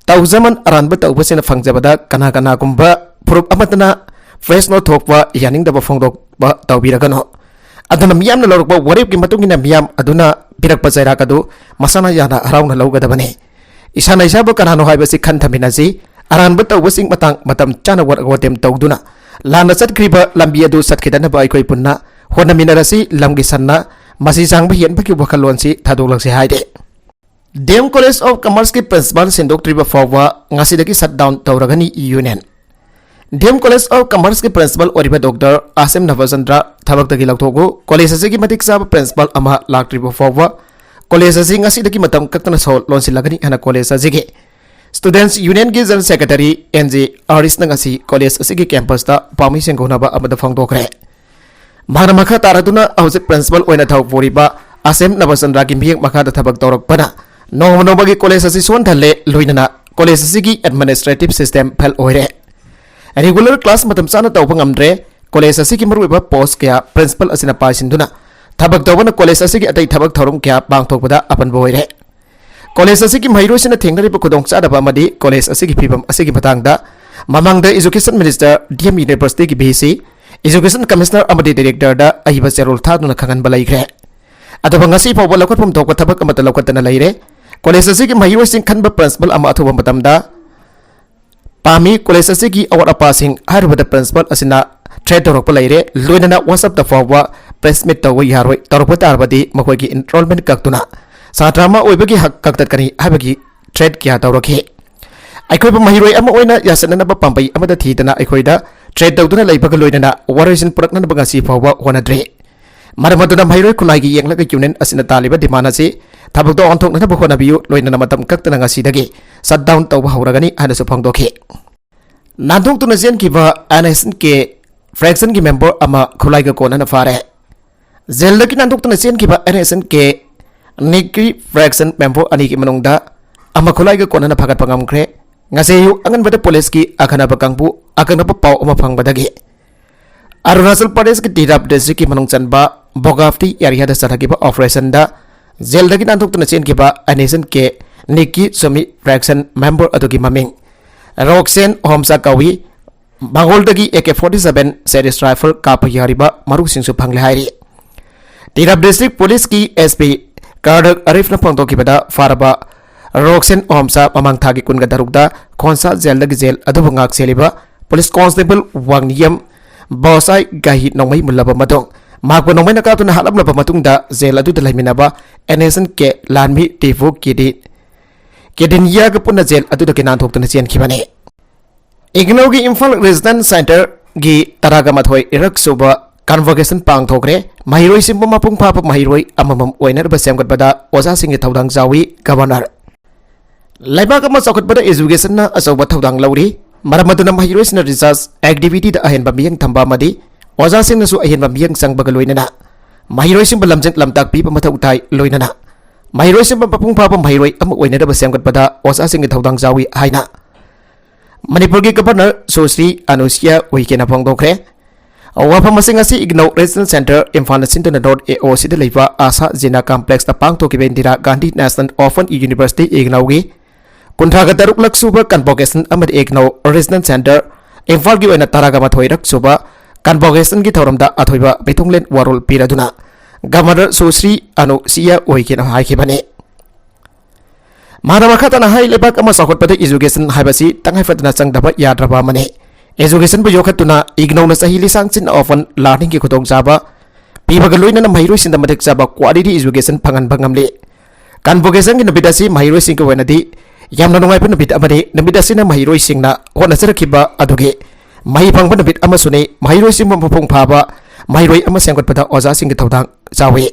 ꯇꯧꯖꯃꯟ ꯑꯔꯥꯟꯕ ꯇꯧꯕꯁꯤꯡꯅ ꯐꯪꯖꯕꯗ ꯀꯅꯥ ꯀꯅꯥꯒꯨꯝꯕ ꯐꯨꯔꯨꯞ ꯑꯃꯠꯇꯅ ꯐ꯭ꯔꯦꯁꯅꯣ ꯊꯣꯛꯄ ꯌꯥꯅꯤꯡꯗꯕ ꯐꯣꯡꯗꯣꯛꯄ ꯇꯧꯕꯤꯔꯒꯅꯨ꯫ ꯑꯗꯨꯅ ꯃꯤꯌꯥꯝꯅ ꯂꯧꯔꯛꯄ ꯋꯥꯔꯦꯞꯀꯤ ꯃꯇꯨꯡ ꯏꯟꯅ ꯃꯤꯌꯥꯝ ꯑꯗꯨꯅ ꯄꯤꯔꯛꯄ ꯆꯩꯔꯥꯛ ꯑꯗꯨ ꯃꯁꯥꯅ ꯌꯥꯅ ꯍꯔꯥꯎꯅ ꯂꯧꯒꯗꯕꯅꯤ꯫ ꯏꯁꯥꯅ ꯏꯁꯥꯕꯨ ꯀꯅꯥꯅꯣ ꯍꯥꯏꯕꯁꯤ ꯈꯟꯊꯃꯤꯟꯅꯁꯤ꯫ ꯑꯔꯥꯟꯕ ꯇꯧꯕꯁꯤꯡ ꯃꯇꯥꯡ ꯃꯇꯝ ꯆꯥꯅ ꯋꯥꯔꯛ ꯋꯥꯇꯦꯝ ꯇꯧꯗꯨꯅ ꯂꯥꯟꯅ ꯆꯠꯈ꯭ꯔꯤꯕ ꯂꯝꯕꯤ ꯑꯗꯨ ꯆꯠꯈꯤꯗꯅꯕ ꯑꯩꯈꯣꯏ ꯄꯨꯟꯅ ꯍꯣꯠꯅꯃꯤꯟꯅꯔꯁꯤ꯫ ꯂꯝꯒꯤ ꯁꯟꯅ ꯃꯁꯤ ꯆꯥꯡꯕ ꯍꯦꯟꯕꯒꯤ ꯋꯥꯈꯜꯂꯣꯟꯁꯤ ꯊꯥꯗꯣꯛꯂꯛꯁꯤ ꯍꯥꯏꯗꯦ꯫ D M College of Commerce ꯀꯤ principal ꯁꯤꯟꯗꯣꯛꯇ꯭ꯔꯤꯕ ꯐꯥꯎꯕ ꯉꯁꯤꯗꯒꯤ shutdown ꯇꯧꯔꯒꯅꯤ union꯫ D M College of Commerce ꯀꯤ principal ꯑꯣꯏꯔꯤꯕ Doctor ꯑꯥꯁꯤꯝ ꯅꯕꯆꯟꯗ꯭ꯔ ꯊꯕꯛꯇꯒꯤ ꯂꯧꯊꯣꯛꯎ꯫ College ꯑꯁꯤꯒꯤ ꯃꯇꯤꯛ ꯆꯥꯕ principal ꯑꯃ ꯂꯥꯛꯇ꯭ꯔꯤꯕ ꯐꯥꯎꯕ college ꯑꯁꯤ ꯉꯁꯤꯗꯒꯤ ꯃꯇꯝ ꯀꯛꯇꯅ ꯁꯣ ꯂꯣꯟꯁꯤꯜꯂꯒꯅꯤ ꯍꯥꯏꯅ college ꯑꯁꯤꯒꯤ Students Union ꯒꯤ General Secretary N J ꯍꯔꯤꯁꯅ ꯉꯁꯤ college ꯑꯁꯤꯒꯤ campus ꯇ ꯄꯥꯎꯃꯤꯁꯤꯡ ꯎꯅꯕ ꯑꯃꯗ ꯐꯣꯡꯗꯣꯛꯈ꯭ꯔꯦ꯫ ꯃꯍꯥꯛꯅ ꯃꯈꯥ ꯇꯥꯔꯗꯨꯅ ꯍꯧꯖꯤꯛ principal ꯑꯣꯏꯅ ꯊꯕꯛ ꯄꯨꯔꯤꯕ ꯑꯥꯁꯤꯝ ꯅꯕꯆꯟꯗ꯭ꯔꯒꯤ ꯃꯤꯠꯌꯦꯡ ꯃꯈꯥꯗ ꯊꯕꯛ ꯇꯧꯔꯛꯄꯅ ꯅꯣꯡꯃ ꯅꯣꯡꯃꯒꯤ college ꯑꯁꯤ ꯁꯣꯟꯊꯜꯂꯦ, ꯂꯣꯏꯅꯅ college ꯑꯁꯤꯒꯤ administrative system fail ꯑꯣꯏꯔꯦ꯫ Regular class ꯃꯇꯝ ꯆꯥꯅ ꯇꯧꯕ ꯉꯝꯗ꯭ꯔꯦ꯫ College ꯑꯁꯤꯒꯤ ꯃꯔꯨꯑꯣꯏꯕ post ꯀꯌꯥ principal ꯑꯁꯤꯅ ꯄꯥꯏꯁꯤꯟꯗꯨꯅ ꯊꯕꯛ ꯇꯧꯕꯅ college ꯑꯁꯤꯒꯤ ꯑꯇꯩ ꯊꯕꯛ ꯊꯧꯔꯝ ꯀꯌꯥ ꯄꯥꯡꯊꯣꯛꯄꯗ ꯑꯄꯟꯕ ꯑꯣꯏꯔꯦ꯫ ꯀꯣꯂꯦꯖ ꯑꯁꯤꯒꯤ ꯃꯍꯩꯔꯣꯏꯁꯤꯡꯅ ꯊꯦꯡꯅꯔꯤꯕ ꯈꯨꯗꯣꯡꯆꯥꯗꯕ ꯑꯃꯗꯤ ꯀꯣꯂꯦꯖ ꯑꯁꯤꯒꯤ ꯐꯤꯕꯝ ꯑꯁꯤꯒꯤ ꯃꯇꯥꯡꯗ ꯃꯃꯥꯡꯗ Education Minister, D M University ꯒꯤ V C, Education Commissioner ꯑꯃꯗꯤ Director ꯗ ꯑꯏꯕ ꯆꯦꯔꯣꯜ ꯊꯥꯗꯨꯅ ꯈꯪꯍꯟꯕ ꯂꯩꯈ꯭ꯔꯦ꯫ ꯑꯗꯨꯕꯨ ꯉꯁꯤ ꯐꯥꯎꯕ ꯂꯧꯈꯠꯐꯝ ꯊꯣꯛꯄ ꯊꯕꯛ ꯑꯃꯠꯇ ꯂꯧꯈꯠꯇꯅ ꯂꯩꯔꯦ꯫ ꯀꯣꯂꯦꯖ ꯑꯁꯤꯒꯤ ꯃꯍꯩꯔꯣꯏꯁꯤꯡ ꯈꯟꯕ ꯄ꯭ꯔꯤꯟꯁꯤꯄꯜ ꯑꯃ ꯑꯊꯨꯕ ꯃꯇꯝꯗ ꯄꯥꯝꯃꯤ꯫ ꯀꯣꯂꯦꯖ ꯑꯁꯤꯒꯤ ꯑꯋꯥꯠ ꯑꯄꯥꯁꯤꯡ ꯍꯥꯏꯔꯨꯕꯗ ꯄ꯭ꯔꯤꯟꯁꯤꯄꯜ ꯑꯁꯤꯅ ꯊ꯭ꯔꯦꯠ ꯇꯧꯔꯛꯄ ꯂꯩꯔꯦ, ꯂꯣꯏꯅꯅ WhatsApp ꯇ ꯐꯥꯎꯕ ꯄ꯭ꯔꯦꯁ ꯃꯤꯠ ꯇꯧꯕ ꯌꯥꯔꯣꯏ, ꯇꯧꯔꯛꯄ ꯇꯥꯔꯕꯗꯤ ꯃꯈꯣꯏꯒꯤ ꯑꯦꯟꯔꯣꯜꯃꯦꯟ ꯀꯛꯇꯨꯅ ꯁꯥꯇ꯭ꯔ ꯑꯃ ꯑꯣꯏꯕꯒꯤ ꯍꯛ ꯀꯛꯊꯠꯀꯅꯤ ꯍꯥꯏꯕꯒꯤ ꯊ꯭ꯔꯦꯠ ꯀꯌꯥ ꯇꯧꯔꯛꯈꯤ꯫ ꯑꯩꯈꯣꯏꯕꯨ ꯃꯍꯩꯔꯣꯏ ꯑꯃ ꯑꯣꯏꯅ ꯌꯥꯁꯤꯟꯅꯅꯕ ꯄꯥꯝꯕꯩ ꯑꯃꯗ ꯊꯤꯗꯅ ꯑꯩꯈꯣꯏꯗ ꯊ꯭ꯔꯦꯠ ꯇꯧꯗꯨꯅ ꯂꯩꯕꯒ ꯂꯣꯏꯅꯅ ꯋꯥꯔꯣꯏꯁꯤꯟ ꯄꯨꯔꯛꯅꯅꯕ ꯉꯁꯤ ꯐꯥꯎꯕ ꯍꯣꯠꯅꯗ꯭ꯔꯤ꯫ ꯃꯔꯝ ꯑꯗꯨꯅ ꯃꯍꯩꯔꯣꯏ ꯈꯨꯟꯅꯥꯏꯒꯤ ꯌꯦꯡꯂꯒ ꯌꯨꯅꯤꯌꯟ ꯑꯁꯤꯅ ꯇꯥꯜꯂꯤꯕ ꯗꯤꯃꯥꯟ ꯑꯁꯤ ꯊꯕꯛꯇ ꯑꯣꯟꯊꯣꯛꯅꯅꯕ ꯍꯣꯠꯅꯕꯤꯌꯨ, ꯂꯣꯏꯅꯅ ꯃꯇꯝ ꯀꯛꯇꯅ ꯉꯁꯤꯗꯒꯤ ꯁꯠ ꯗꯥꯎꯟ ꯇꯧꯕ ꯍꯧꯔꯒꯅꯤ ꯍꯥꯏꯅꯁꯨ ꯐꯣꯡꯗꯣꯛꯈꯤ꯫ ꯅꯥꯟꯊꯣꯛꯇꯨꯅ ꯆꯦꯟꯈꯤꯕ N S N K ꯐ꯭ꯔꯦꯛꯁꯟꯒꯤ ꯃꯦꯝꯕꯔ ꯑꯃ ꯈꯨꯠꯂꯥꯏꯒ ꯀꯣꯟꯅꯅ ꯐꯥꯔꯦ꯫ ꯖꯦꯜꯗꯒꯤ ꯅꯥꯟꯊꯣꯛꯇꯨꯅ ꯆꯦꯟꯈꯤꯕ N S N K ꯅꯤꯛꯀꯤ ꯐ꯭ꯔꯦꯛꯁꯟ ꯃꯦꯝꯕꯔ ꯑꯅꯤꯒꯤ ꯃꯅꯨꯡꯗ ꯑꯃ ꯈꯨꯠꯂꯥꯏꯒ ꯀꯣꯟꯅꯅ ꯐꯥꯒꯠꯄ ꯉꯝꯈ꯭ꯔꯦ꯫ ꯉꯁꯤ ꯑꯌꯨꯛ ꯑꯉꯟꯕꯗ ꯄꯨꯂꯤꯁꯀꯤ ꯑꯈꯟꯅꯕ ꯀꯥꯡꯕꯨ ꯑꯀꯛꯅꯕ ꯄꯥꯎ ꯑꯃ ꯐꯪꯕꯗꯒꯤ ꯑꯔꯨꯅꯥꯆꯜ ꯄ꯭ꯔꯗꯦꯁꯀꯤ ꯇꯤꯔꯥꯞ ꯗꯤꯁꯇ꯭ꯔꯤꯛꯀꯤ ꯃꯅꯨꯡ ꯆꯟꯕ ꯕꯣꯒꯥꯐꯇꯤ ꯑꯦꯔꯤꯌꯥꯗ ꯆꯠꯊꯈꯤꯕ ꯑꯣꯄꯔꯦꯁꯟꯗ ꯖꯦꯜꯗꯒꯤ ꯅꯥꯟꯊꯣꯛꯇꯨꯅ ꯆꯦꯟꯈꯤꯕ N S N K ꯅꯤꯛꯀꯤ ꯁꯨꯃꯤ ꯐ꯭ꯔꯦꯛꯁꯟ ꯃꯦꯝꯕꯔ ꯑꯗꯨꯒꯤ ꯃꯃꯤꯡ ꯔꯣꯛꯁꯦꯟ ꯍꯣꯝꯁꯥ ꯀꯧꯏ꯫ ꯃꯉꯣꯜꯗꯒꯤ A K forty seven series rifle ꯀꯥꯞꯄ ꯌꯥꯔꯤꯕ ꯃꯔꯨꯁꯤꯡꯁꯨ ꯐꯪꯂꯦ ꯍꯥꯏꯔꯤ꯫ ꯇꯤꯔꯥꯞ ꯗꯤꯁꯇ꯭ꯔꯤꯛ ꯄꯨꯂꯤꯁꯀꯤ S P ꯀꯥꯔꯗꯛ ꯑꯔꯤꯐꯅ ꯐꯣꯡꯗꯣꯛꯈꯤꯕꯗ, ꯐꯥꯔꯕ ꯔꯣꯛꯁꯦꯟ ꯍꯣꯝꯁꯥ ꯃꯃꯥꯡ ꯊꯥꯒꯤ ꯀꯨꯟꯒ ꯇꯔꯨꯛꯇ ꯈꯣꯟꯁꯥ ꯖꯦꯜꯗꯒꯤ ꯖꯦꯜ ꯑꯗꯨꯕꯨ ꯉꯥꯛ ꯁꯦꯜꯂꯤꯕ ꯄꯨꯂꯤꯁ ꯀꯣꯟꯁꯇꯦꯕꯜ ꯋꯥꯡꯅꯤꯌꯝ ꯕꯣꯁꯥꯏ ꯒꯥꯍꯤ ꯅꯣꯡꯃꯩ ꯃꯨꯜꯂꯕ ꯃꯇꯨꯡ ꯃꯍꯥꯛꯄꯨ ꯅꯣꯡꯃꯩꯅ ꯀꯥꯞꯇꯨꯅ ꯍꯥꯠꯂꯝꯂꯕ ꯃꯇꯨꯡꯗ ꯖꯦꯜ ꯑꯗꯨꯗ ꯂꯩꯃꯤꯟꯅꯕ N S N K ꯂꯥꯟꯃꯤ ꯇꯤꯐꯨ ꯀꯤꯗꯤ ꯀꯦꯗꯤꯟꯌꯥꯒ ꯄꯨꯟꯅ ꯖꯦꯜ ꯑꯗꯨꯗꯒꯤ ꯅꯥꯟꯊꯣꯛꯇꯨꯅ ꯆꯦꯟꯈꯤꯕꯅꯤ꯫ ꯏꯒꯅꯧꯒꯤ ꯏꯝꯐꯥꯜ ꯔꯤꯖꯅꯦꯜ ꯁꯦꯟꯇꯔꯒꯤ ꯇꯔꯥꯒ ꯃꯥꯊꯣꯏ ꯏꯔꯛ ꯁꯨꯕ ꯀꯟꯚꯣꯀꯦꯁꯟ ꯄꯥꯡꯊꯣꯛꯈ꯭ꯔꯦ꯫ ꯃꯍꯩꯔꯣꯏꯁꯤꯡꯕꯨ ꯃꯄꯨꯡ ꯐꯥꯕ ꯃꯍꯩꯔꯣꯏ ꯑꯃꯃꯝ ꯑꯣꯏꯅꯅꯕ ꯁꯦꯝꯒꯠꯄꯗ ꯑꯣꯖꯥꯁꯤꯡꯒꯤ ꯊꯧꯗꯥꯡ ꯆꯥꯎꯏ, ꯒꯚꯔꯅꯔ꯫ ꯂꯩꯕꯥꯛ ꯑꯃ ꯆꯥꯎꯈꯠꯄꯗ ꯏꯖꯨꯀꯦꯁꯟꯅ ꯑꯆꯧꯕ ꯊꯧꯗꯥꯡ ꯂꯧꯔꯤ꯫ ꯃꯔꯝ ꯑꯗꯨꯅ ꯃꯍꯩꯔꯣꯏꯁꯤꯡꯅ ꯔꯤꯁꯔꯆ ꯑꯦꯛꯇꯤꯚꯤꯇꯤꯗ ꯑꯍꯦꯟꯕ ꯃꯤꯠꯌꯦꯡ ꯊꯝꯕ ꯑꯃꯗꯤ ꯑꯣꯖꯥꯁꯤꯡꯅꯁꯨ ꯑꯍꯦꯟꯕ ꯃꯤꯠꯌꯦꯡ ꯆꯪꯕꯒ ꯂꯣꯏꯅꯅ ꯃꯍꯩꯔꯣꯏꯁꯤꯡꯕꯨ ꯂꯝꯖꯤꯡ ꯂꯝꯇꯥꯛ ꯄꯤꯕ ꯃꯊꯧ ꯇꯥꯏ꯫ ꯂꯣꯏꯅꯅ ꯃꯍꯩꯔꯣꯏꯁꯤꯡꯕꯨ ꯃꯄꯨꯡ ꯐꯥꯕ ꯃꯍꯩꯔꯣꯏ ꯑꯃ ꯑꯣꯏꯅꯅꯕ ꯁꯦꯝꯒꯠꯄꯗ ꯑꯣꯖꯥꯁꯤꯡꯒꯤ ꯊꯧꯗꯥꯡ ꯆꯥꯎꯏ ꯍꯥꯏꯅ ꯃꯅꯤꯄꯨꯔꯒꯤ ꯒꯚꯔꯅꯔ ꯁꯨꯁ꯭ꯔꯤ ꯑꯅꯨꯁ꯭ꯌꯥ ꯎꯏꯀꯦꯅ ꯐꯣꯡꯗꯣꯛꯈ꯭ꯔꯦ꯫ ꯋꯥꯐꯝꯁꯤꯡ ꯑꯁꯤ ꯏꯒꯅꯧ ꯔꯤꯖꯅꯦꯜ ꯁꯦꯟꯇꯔ ꯏꯝꯐꯥꯜꯅ ꯁꯤꯟꯗꯨꯅ ꯅꯣꯔꯠ ꯑꯦ ꯑꯣ ꯁꯤꯗ ꯂꯩꯕ ꯑꯥꯁꯥ ꯖꯤꯅꯥ ꯀꯝꯄ꯭ꯂꯦꯛꯁꯇ ꯄꯥꯡꯊꯣꯛꯈꯤꯕ Indira Gandhi national open university ꯏꯒꯅꯧꯒꯤ ꯀꯨꯟꯊ꯭ꯔꯥꯒ ꯇꯔꯨꯛꯂꯛ ꯁꯨꯕ ꯀꯟꯚꯣꯀꯦꯁꯟ ꯑꯃꯗꯤ ꯏꯒꯅꯧ ꯔꯤꯖꯅꯦꯜ ꯁꯦꯟꯇꯔ ꯏꯝꯐꯥꯜꯒꯤ ꯑꯣꯏꯅ ꯇꯔꯥꯒ ꯃꯥꯊꯣꯏꯔꯛ ꯁꯨꯕ ꯀꯟꯚꯣꯀꯦꯁꯟꯒꯤ ꯊꯧꯔꯝꯗ ꯑꯊꯣꯏꯕ ꯃꯤꯊꯨꯡꯂꯦꯟ ꯋꯥꯔꯣꯜ ꯄꯤꯔꯗꯨꯅ ꯒꯚꯔꯅꯔ ꯁꯨꯁ꯭ꯔꯤ ꯑꯅꯨ ꯁꯤꯌꯥ ꯑꯣꯏꯒꯦꯅ ꯍꯥꯏꯈꯤꯕꯅꯤ꯫ ꯃꯍꯥꯛꯅ ꯃꯈꯥ ꯇꯥꯅ ꯍꯥꯏ, ꯂꯩꯕꯥꯛ ꯑꯃ ꯆꯥꯎꯈꯠꯄꯗ ꯏꯖꯨꯀꯦꯁꯟ ꯍꯥꯏꯕꯁꯤ ꯇꯉꯥꯏ ꯐꯗꯅ ꯆꯪꯗꯕ ꯌꯥꯗ꯭ꯔꯕ ꯑꯃꯅꯤ꯫ ꯏꯖꯨꯀꯦꯁꯟꯕꯨ ꯌꯣꯛꯈꯠꯇꯨꯅ ꯏꯒꯅꯧꯅ ꯆꯍꯤ ꯂꯤꯁꯥꯡ ꯆꯤꯟꯅ ꯑꯣꯄꯟ ꯂꯥꯔꯅꯤꯡꯒꯤ ꯈꯨꯗꯣꯡꯆꯥꯕ ꯄꯤꯕꯒ ꯂꯣꯏꯅꯅ ꯃꯍꯩꯔꯣꯏꯁꯤꯡꯗ ꯃꯇꯤꯛ ꯆꯥꯕ ꯀ꯭ꯋꯥꯂꯤꯇꯤ ꯏꯖꯨꯀꯦꯁꯟ ꯐꯪꯍꯟꯕ ꯉꯝꯂꯤ꯫ ꯀꯟꯚꯣꯀꯦꯁꯟꯒꯤ ꯅꯨꯃꯤꯠ ꯑꯁꯤ ꯃꯍꯩꯔꯣꯏꯁꯤꯡꯒꯤ ꯑꯣꯏꯅꯗꯤ ꯌꯥꯝꯅ ꯅꯨꯡꯉꯥꯏꯕ ꯅꯨꯃꯤꯠ ꯑꯃꯅꯤ꯫ ꯅꯨꯃꯤꯠ ꯑꯁꯤꯅ ꯃꯍꯩꯔꯣꯏꯁꯤꯡꯅ ꯍꯣꯠꯅꯖꯔꯛꯈꯤꯕ ꯑꯗꯨꯒꯤ ꯃꯍꯩ ꯐꯪꯕ ꯅꯨꯃꯤꯠ ꯑꯃꯁꯨꯅꯤ꯫ ꯃꯍꯩꯔꯣꯏꯁꯤꯡꯕꯨ ꯃꯄꯨꯡ ꯐꯥꯕ ꯃꯍꯩꯔꯣꯏ ꯑꯃ ꯁꯦꯝꯒꯠꯄꯗ ꯑꯣꯖꯥꯁꯤꯡꯒꯤ ꯊꯧꯗꯥꯡ ꯆꯥꯎꯏ꯫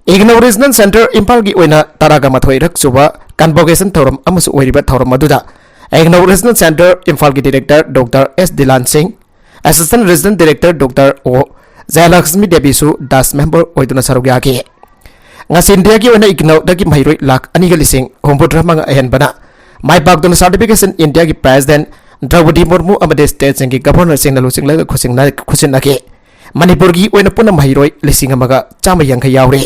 ꯏꯒꯅꯧ ꯔꯤꯖꯅꯦꯜ ꯁꯦꯟꯇꯔ ꯏꯝꯐꯥꯜꯒꯤ ꯑꯣꯏꯅ ꯇꯔꯥꯒ ꯃꯥꯊꯣꯏꯔꯛ ꯁꯨꯕ ꯀꯟꯚꯣꯀꯦꯁꯟ ꯊꯧꯔꯝ ꯑꯃꯁꯨ ꯑꯣꯏꯔꯤꯕ ꯊꯧꯔꯝ ꯑꯗꯨꯗ ꯏꯒꯅꯧ ꯔꯤꯖꯅꯦꯜ ꯁꯦꯟꯇꯔ ꯏꯝꯐꯥꯜꯒꯤ ꯗꯤꯔꯦꯛꯇꯔ ꯗꯣꯛꯇꯔ ꯑꯦꯁ ꯗꯤꯂꯥꯟ ꯁꯤꯡ, ꯑꯦꯁꯤꯁꯇꯦꯟ ꯔꯤꯖꯅꯦꯜ ꯗꯤꯔꯦꯛꯇꯔ ꯗꯣꯛꯇꯔ ꯑꯣ ꯖꯌꯂꯛꯁꯃꯤ ꯗꯦꯕꯤꯁꯨ ꯗꯥꯁ ꯃꯦꯝꯕꯔ ꯑꯣꯏꯗꯨꯅ ꯁꯔꯨꯛ ꯌꯥꯈꯤ꯫ ꯉꯁꯤ ꯏꯟꯗꯤꯌꯥꯒꯤ ꯑꯣꯏꯅ ꯏꯒꯅꯧꯗꯒꯤ ꯃꯍꯩꯔꯣꯏ ꯂꯥꯈ ꯑꯅꯤꯒ ꯂꯤꯁꯤꯡ ꯍꯨꯝꯐꯨꯇꯔꯥ ꯃꯉꯥ ꯑꯍꯦꯟꯕꯅ ꯃꯥꯏ ꯄꯥꯛꯇꯨꯅ ꯁꯥꯔꯇꯤꯐꯤꯀꯦꯁꯟ ꯏꯟꯗꯤꯌꯥꯒꯤ ꯄ꯭ꯔꯦꯁꯤꯗꯦꯟ ꯗ꯭ꯔꯧꯄꯗꯤ ꯃꯨꯔꯃꯨ ꯑꯃꯗꯤ ꯁ꯭ꯇꯦꯠꯁꯤꯡꯒꯤ ꯒꯚꯔꯅꯔꯁꯤꯡꯅ ꯂꯨꯆꯤꯡꯂꯒ ꯈꯨꯠꯁꯤꯟꯅ-, ꯈꯨꯠꯁꯤꯟꯅꯈꯤ꯫ ꯃꯅꯤꯄꯨꯔꯒꯤ ꯑꯣꯏꯅ ꯄꯨꯟꯅ ꯃꯍꯩꯔꯣꯏ ꯂꯤꯁꯤꯡ ꯑꯃꯒ ꯆꯥꯝꯃ ꯌꯥꯡꯈꯩ ꯌꯥꯎꯔꯤ꯫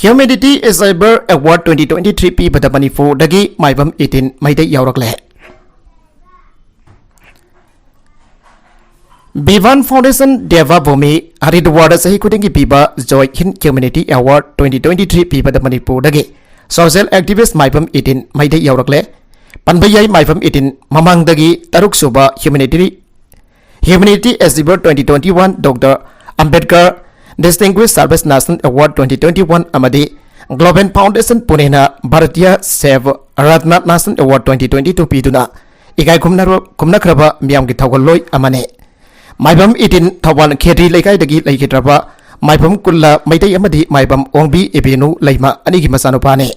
Humanity Achiever Award twenty twenty-three ꯄꯤꯕꯗ ꯃꯅꯤꯄꯨꯔꯗꯒꯤ ꯃꯥꯏꯕꯝ ꯏꯇꯤꯟ ꯃꯩꯇꯩ ꯌꯥꯎꯔꯛꯂꯦ꯫ ꯚꯤꯚꯥꯟ ꯐꯥꯎꯟꯗꯦꯁꯟ ꯗꯦꯕ ꯚꯨꯃꯤ ꯍꯔꯤꯗ꯭ꯋꯥꯔꯗ ꯆꯍꯤ ꯈꯨꯗꯤꯡꯒꯤ ꯄꯤꯕ ꯖꯣꯏ ꯍꯤꯟ ꯍ꯭ꯌꯨꯃꯦꯅꯤꯇꯤ ꯑꯦꯋꯥꯔꯗ twenty twenty-three ꯄꯤꯕꯗ ꯃꯅꯤꯄꯨꯔꯗꯒꯤ ꯁꯣꯁꯤꯌꯦꯜ ꯑꯦꯛꯇꯤꯚꯤꯁ꯭ꯠ ꯃꯥꯏꯕꯝ ꯏꯇꯤꯟ ꯃꯩꯇꯩ ꯌꯥꯎꯔꯛꯂꯦ꯫ ꯄꯟꯕ ꯌꯥꯏ, ꯃꯥꯏꯕꯝ ꯏꯇꯤꯟ ꯃꯃꯥꯡꯗꯒꯤ ꯇꯔꯨꯛ ꯁꯨꯕ humanity Humanity Achiever twenty twenty-one Doctor Ambedkar Distinguished Service National Award twenty twenty-one ꯑꯃꯗꯤ Global Foundation ꯄꯨꯅꯦꯅ ꯚꯥꯔꯇꯤꯌ ꯁꯦꯕ Ratna National Award twenty twenty-two ꯄꯤꯗꯨꯅ ꯏꯀꯥꯏ ꯈꯨꯝꯅꯔ-, ꯈꯨꯝꯅꯈ꯭ꯔꯕ ꯃꯤꯌꯥꯝꯒꯤ ꯊꯧꯒꯜꯂꯣꯏ ꯑꯃꯅꯤ꯫ ꯃꯥꯏꯕꯝ ꯏꯇꯤꯟ ꯊꯧꯕꯥꯜ ꯈꯦꯇ꯭ꯔꯤ ꯂꯩꯀꯥꯏꯗꯒꯤ ꯂꯩꯈꯤꯗ꯭ꯔꯕ ꯃꯥꯏꯕꯝ ꯀꯨꯜꯂ ꯃꯩꯇꯩ ꯑꯃꯗꯤ ꯃꯥꯏꯕꯝ ꯑꯣꯡꯕꯤ ꯏꯕꯦꯅꯨ ꯂꯩꯃ ꯑꯅꯤꯒꯤ ꯃꯆꯥꯅꯨꯄꯥꯅꯤ꯫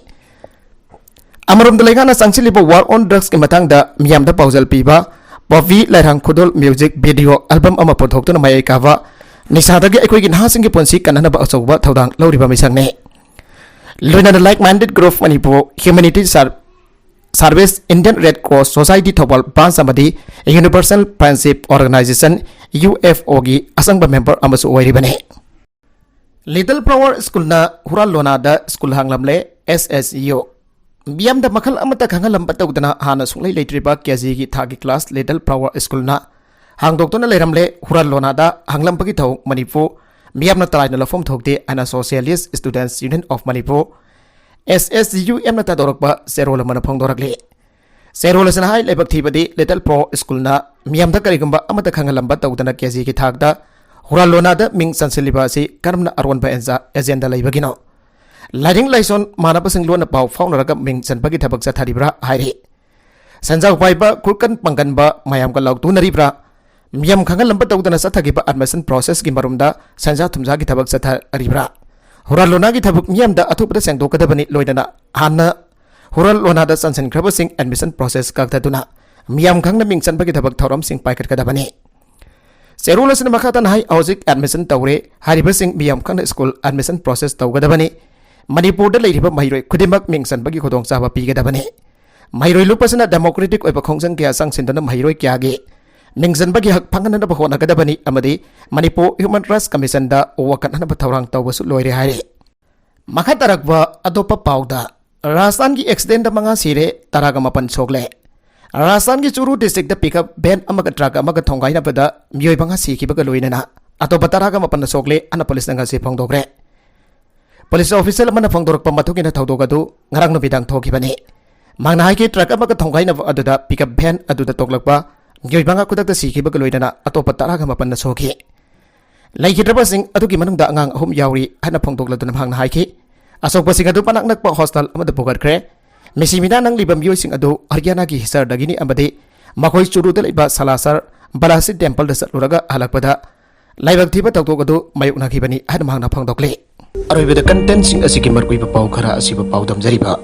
ꯑꯃꯔꯣꯝꯗ ꯂꯩꯉꯥꯛꯅ ꯆꯪꯁꯤꯜꯂꯤꯕ War on Drugsꯀꯤ ꯃꯇꯥꯡꯗ ꯃꯤꯌꯥꯝꯗ ꯄꯥꯎꯖꯦꯜ ꯄꯤꯕ, ꯄꯣꯄꯤ ꯂꯥꯏꯔꯥꯡ ꯈꯨꯗꯣꯜ ꯃ꯭ꯌꯨꯖꯤꯛ ꯚꯤꯗꯤꯑꯣ ꯑꯦꯜꯕꯝ ꯑꯃ ꯄꯨꯊꯣꯛꯇꯨꯅ ꯃꯌꯥꯏ ꯀꯥꯕ ꯅꯤꯁꯥꯗꯒꯤ ꯑꯩꯈꯣꯏꯒꯤ ꯅꯍꯥꯁꯤꯡꯒꯤ ꯄꯨꯟꯁꯤ ꯀꯟꯅꯅꯕ ꯑꯆꯧꯕ ꯊꯧꯗꯥꯡ ꯂꯧꯔꯤꯕ ꯃꯤꯁꯛꯅꯤ꯫ ꯂꯣꯏꯅꯅ Like Minded Group Manipur Humanity Ser-, Service, Indian Red Cross Society Thoubal branch ꯑꯃꯗꯤ Universal Friendship Organization, U F O ꯒꯤ ꯑꯁꯪꯕ member ꯑꯃꯁꯨ ꯑꯣꯏꯔꯤꯕꯅꯤ꯫ Little Flower Schoolꯅ ꯍꯨꯔꯥꯟꯂꯣꯅꯥꯗ school ꯍꯥꯡꯂꯝꯂꯦ꯫ S S U ꯃꯤꯌꯥꯝꯗ ꯃꯈꯜ ꯑꯃꯠꯇ ꯈꯪꯍꯜꯂꯝꯕ ꯇꯧꯗꯅ ꯍꯥꯟꯅ ꯁꯨꯡꯂꯩ ꯂꯩꯇ꯭ꯔꯤꯕ K G ꯒꯤ ꯊꯥꯛꯀꯤ class Little Flower Schoolꯅ ꯍꯥꯡꯗꯣꯛꯇꯨꯅ ꯂꯩꯔꯝꯂꯦ꯫ ꯍꯨꯔꯥꯟꯂꯣꯅꯥꯗ ꯍꯥꯡꯂꯝꯕꯒꯤ ꯊꯧꯑꯣꯡ ꯃꯅꯤꯄꯨꯔ ꯃꯤꯌꯥꯝꯅ ꯇꯔꯥꯏꯅ ꯂꯧꯐꯝ ꯊꯣꯛꯇꯦ ꯍꯥꯏꯅ Socialist Students Union of Manipur, S S U Mꯅ ꯊꯥꯗꯣꯔꯛꯄ ꯆꯦꯔꯣꯜ ꯑꯃꯅ ꯐꯣꯡꯗꯣꯔꯛꯂꯤ꯫ ꯆꯦꯔꯣꯜ ꯑꯁꯤꯅ ꯍꯥꯏ, ꯂꯥꯏꯕꯛ ꯊꯤꯕꯗꯤ Little Flower Schoolꯅ ꯃꯤꯌꯥꯝꯗ ꯀꯔꯤꯒꯨꯝꯕ ꯑꯃꯠꯇ ꯈꯪꯍꯜꯂꯝꯕ ꯇꯧꯗꯅ K G ꯒꯤ ꯊꯥꯛꯇ ꯍꯨꯔꯥꯟꯂꯣꯅꯥꯗ ꯃꯤꯡ ꯆꯟꯁꯤꯜꯂꯤꯕ ꯑꯁꯤ ꯀꯔꯝꯅ ꯑꯔꯣꯟꯕ ꯑꯦꯟꯖꯥ-, agenda ꯂꯩꯕꯒꯤꯅꯣ? ꯂꯥꯏꯅꯤꯡ ꯂꯥꯏꯁꯣꯟ ꯃꯥꯟꯅꯕꯁꯤꯡ ꯂꯣꯟꯅ ꯄꯥꯎ ꯐꯥꯎꯅꯔꯒ ꯃꯤꯡ ꯆꯟꯕꯒꯤ ꯊꯕꯛ ꯆꯠꯊꯔꯤꯕ꯭ꯔꯥ ꯍꯥꯏꯔꯤ꯫ ꯁꯦꯟꯖꯥꯎ ꯄꯥꯏꯕ, ꯈꯨꯠꯀꯟ ꯄꯥꯡꯒꯟꯕ ꯃꯌꯥꯝꯒ ꯂꯥꯎꯊꯣꯛꯅꯔꯤꯕ꯭ꯔꯥ? ꯃꯤꯌꯥꯝ ꯈꯪꯍꯜꯂꯝꯕ ꯇꯧꯗꯅ ꯆꯠꯊꯈꯤꯕ admission processꯀꯤ ꯃꯔꯨꯝꯗ ꯁꯦꯟꯖꯥ ꯊꯨꯝꯖꯥꯒꯤ ꯊꯕꯛ ꯆꯠꯊꯔꯤꯕ꯭ꯔꯥ? ꯍꯨꯔꯥꯟꯂꯣꯅꯥꯒꯤ ꯊꯕꯛ ꯃꯤꯌꯥꯝꯗ ꯑꯊꯨꯕꯗ ꯁꯦꯡꯗꯣꯛꯀꯗꯕꯅꯤ꯫ ꯂꯣꯏꯅꯅ ꯍꯥꯟꯅ ꯍꯨꯔꯥꯟꯂꯣꯅꯥꯗ ꯆꯟꯁꯤꯟꯈ꯭ꯔꯕꯁꯤꯡ admission process ꯀꯛꯊꯗꯨꯅ ꯃꯤꯌꯥꯝ ꯈꯪꯅ ꯃꯤꯡ ꯆꯟꯕꯒꯤ ꯊꯕꯛ ꯊꯧꯔꯝꯁꯤꯡ ꯄꯥꯏꯈꯠꯀꯗꯕꯅꯤ꯫ ꯆꯦꯔꯣꯜ ꯑꯁꯤꯅ ꯃꯈꯥ ꯇꯥꯅ ꯍꯥꯏ, ꯍꯧꯖꯤꯛ admission ꯇꯧꯔꯦ ꯍꯥꯏꯔꯤꯕꯁꯤꯡ ꯃꯤꯌꯥꯝ ꯈꯪꯅ school admission process ꯇꯧꯒꯗꯕꯅꯤ꯫ ꯃꯅꯤꯄꯨꯔꯗ ꯂꯩꯔꯤꯕ ꯃꯍꯩꯔꯣꯏ ꯈꯨꯗꯤꯡꯃꯛ ꯃꯤꯡ ꯆꯟꯕꯒꯤ ꯈꯨꯗꯣꯡꯆꯥꯕ ꯄꯤꯒꯗꯕꯅꯤ꯫ ꯃꯍꯩꯔꯣꯏ ꯂꯨꯞ ꯑꯁꯤꯅ democratic ꯑꯣꯏꯕ ꯈꯣꯡꯖꯪ ꯀꯌꯥ ꯆꯪꯁꯤꯟꯗꯨꯅ ꯃꯍꯩꯔꯣꯏ ꯀꯌꯥꯒꯤ ꯃꯤꯡ ꯆꯟꯕꯒꯤ ꯍꯛ ꯐꯪꯍꯟꯅꯕ ꯍꯣꯠꯅꯒꯗꯕꯅꯤ ꯑꯃꯗꯤ ꯃꯅꯤꯄꯨꯔ Human Rights Commissionꯗ ꯋꯥꯀꯠꯅꯅꯕ ꯊꯧꯔꯥꯡ ꯇꯧꯕꯁꯨ ꯂꯣꯏꯔꯦ ꯍꯥꯏꯔꯤ꯫ ꯃꯈꯥ ꯇꯥꯔꯛꯄ ꯑꯇꯣꯞꯄ ꯄꯥꯎꯗ, ꯔꯥꯖꯁꯊꯥꯟꯒꯤ accidentꯗ ꯃꯉꯥ ꯁꯤꯔꯦ, ꯇꯔꯥꯒ ꯃꯥꯄꯟ ꯁꯣꯛꯂꯦ꯫ ꯔꯥꯖꯁꯊꯥꯟꯒꯤ ꯆꯨꯔꯨ districtꯇ pickup van ꯑꯃꯒ truck ꯑꯃꯒ ꯊꯣꯡꯒꯥꯏꯅꯕꯗ ꯃꯤꯑꯣꯏ ꯃꯉꯥ ꯁꯤꯈꯤꯕꯒ ꯂꯣꯏꯅꯅ ꯑꯇꯣꯞꯄ ꯇꯔꯥꯒ ꯃꯥꯄꯟꯅ ꯁꯣꯛꯂꯦ ꯍꯥꯏꯅ ꯄꯨꯂꯤꯁꯅ ꯉꯁꯤ ꯐꯣꯡꯗꯣꯛꯈ꯭ꯔꯦ꯫ ꯄꯨꯂꯤꯁ official ꯑꯃꯅ ꯐꯣꯡꯗꯣꯔꯛꯄ ꯃꯇꯨꯡ ꯏꯟꯅ ꯊꯧꯗꯣꯛ ꯑꯗꯨ ꯉꯔꯥꯡ ꯅꯨꯃꯤꯗꯥꯡ ꯊꯣꯛꯈꯤꯕꯅꯤ꯫ ꯃꯍꯥꯛꯅ ꯍꯥꯏꯈꯤ, truck ꯑꯃꯒ ꯊꯣꯡꯒꯥꯏꯅꯕ ꯑꯗꯨꯗ pickup van ꯑꯗꯨꯗ ꯇꯣꯡꯂꯛꯄ ꯃꯤꯑꯣꯏ ꯃꯉꯥ ꯈꯨꯗꯛꯇ ꯁꯤꯈꯤꯕꯒ ꯂꯣꯏꯅꯅ ꯑꯇꯣꯞꯄ ꯇꯔꯥꯒ ꯃꯥꯄꯟꯅ ꯁꯣꯛꯈꯤ꯫ ꯂꯩꯈꯤꯗ꯭ꯔꯕꯁꯤꯡ ꯑꯗꯨꯒꯤ ꯃꯅꯨꯡꯗ ꯑꯉꯥꯡ ꯑꯍꯨꯝ ꯌꯥꯎꯔꯤ ꯍꯥꯏꯅ ꯐꯣꯡꯗꯣꯛꯂꯗꯨꯅ ꯃꯍꯥꯛꯅ ꯍꯥꯏꯈꯤ, ꯑꯁꯣꯛꯄꯁꯤꯡ ꯑꯗꯨ ꯃꯅꯥꯛ ꯅꯛꯄ hospital ꯑꯃꯗ ꯄꯨꯈꯠꯈ꯭ꯔꯦ꯫ ꯃꯤꯁꯤ ꯃꯤꯅꯥ ꯅꯪꯂꯤꯕ ꯃꯤꯑꯣꯏꯁꯤꯡ ꯑꯗꯨ ꯍꯔꯤꯌꯥꯅꯥꯒꯤ ꯍꯤꯁꯥꯔꯗꯒꯤꯅꯤ ꯑꯃꯗꯤ ꯃꯈꯣꯏ ꯆꯨꯔꯨꯗ ꯂꯩꯕ ꯁꯥꯂꯥꯁꯔ ꯕꯥꯂꯥꯁꯤ templeꯗ ꯆꯠꯂꯨꯔꯒ ꯍꯜꯂꯛꯄꯗ ꯂꯥꯏꯕꯛ ꯊꯤꯕ ꯊꯧꯗꯣꯛ ꯑꯗꯨ ꯃꯥꯌꯣꯛꯅꯈꯤꯕꯅꯤ ꯍꯥꯏꯅ ꯃꯍꯥꯛꯅ ꯐꯣꯡꯗꯣꯛꯂꯤ꯫ ꯑꯔꯣꯏꯕꯗ contentꯁꯤꯡ ꯑꯁꯤꯒꯤ ꯃꯔꯨꯑꯣꯏꯕ ꯄꯥꯎ ꯈꯔ ꯑꯁꯤꯕꯨ ꯄꯥꯎꯗꯝꯖꯔꯤꯕ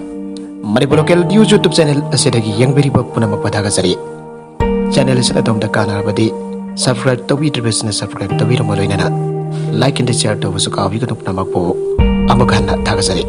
Manipur Local News YouTube channel ꯑꯁꯤꯗꯒꯤ ꯌꯦꯡꯕꯤꯔꯤꯕ ꯄꯨꯝꯅꯃꯛꯄꯨ ꯊꯥꯒꯠꯆꯔꯤ꯫ Channel ꯑꯁꯤꯅ ꯑꯗꯣꯝꯗ ꯀꯥꯟꯅꯔꯕꯗꯤ subscribe ꯇꯧꯕꯤꯗ꯭ꯔꯤꯕꯁꯤꯡꯅ subscribe ꯇꯧꯕꯤꯔꯝꯕ ꯂꯣꯏꯅꯅ like and share ꯇꯧꯕꯁꯨ ꯀꯥꯎꯕꯤꯒꯅꯨ꯫ ꯄꯨꯝꯅꯃꯛꯄꯨ ꯑꯃꯨꯛ ꯍꯟꯅ ꯊꯥꯒꯠꯆꯔꯤ꯫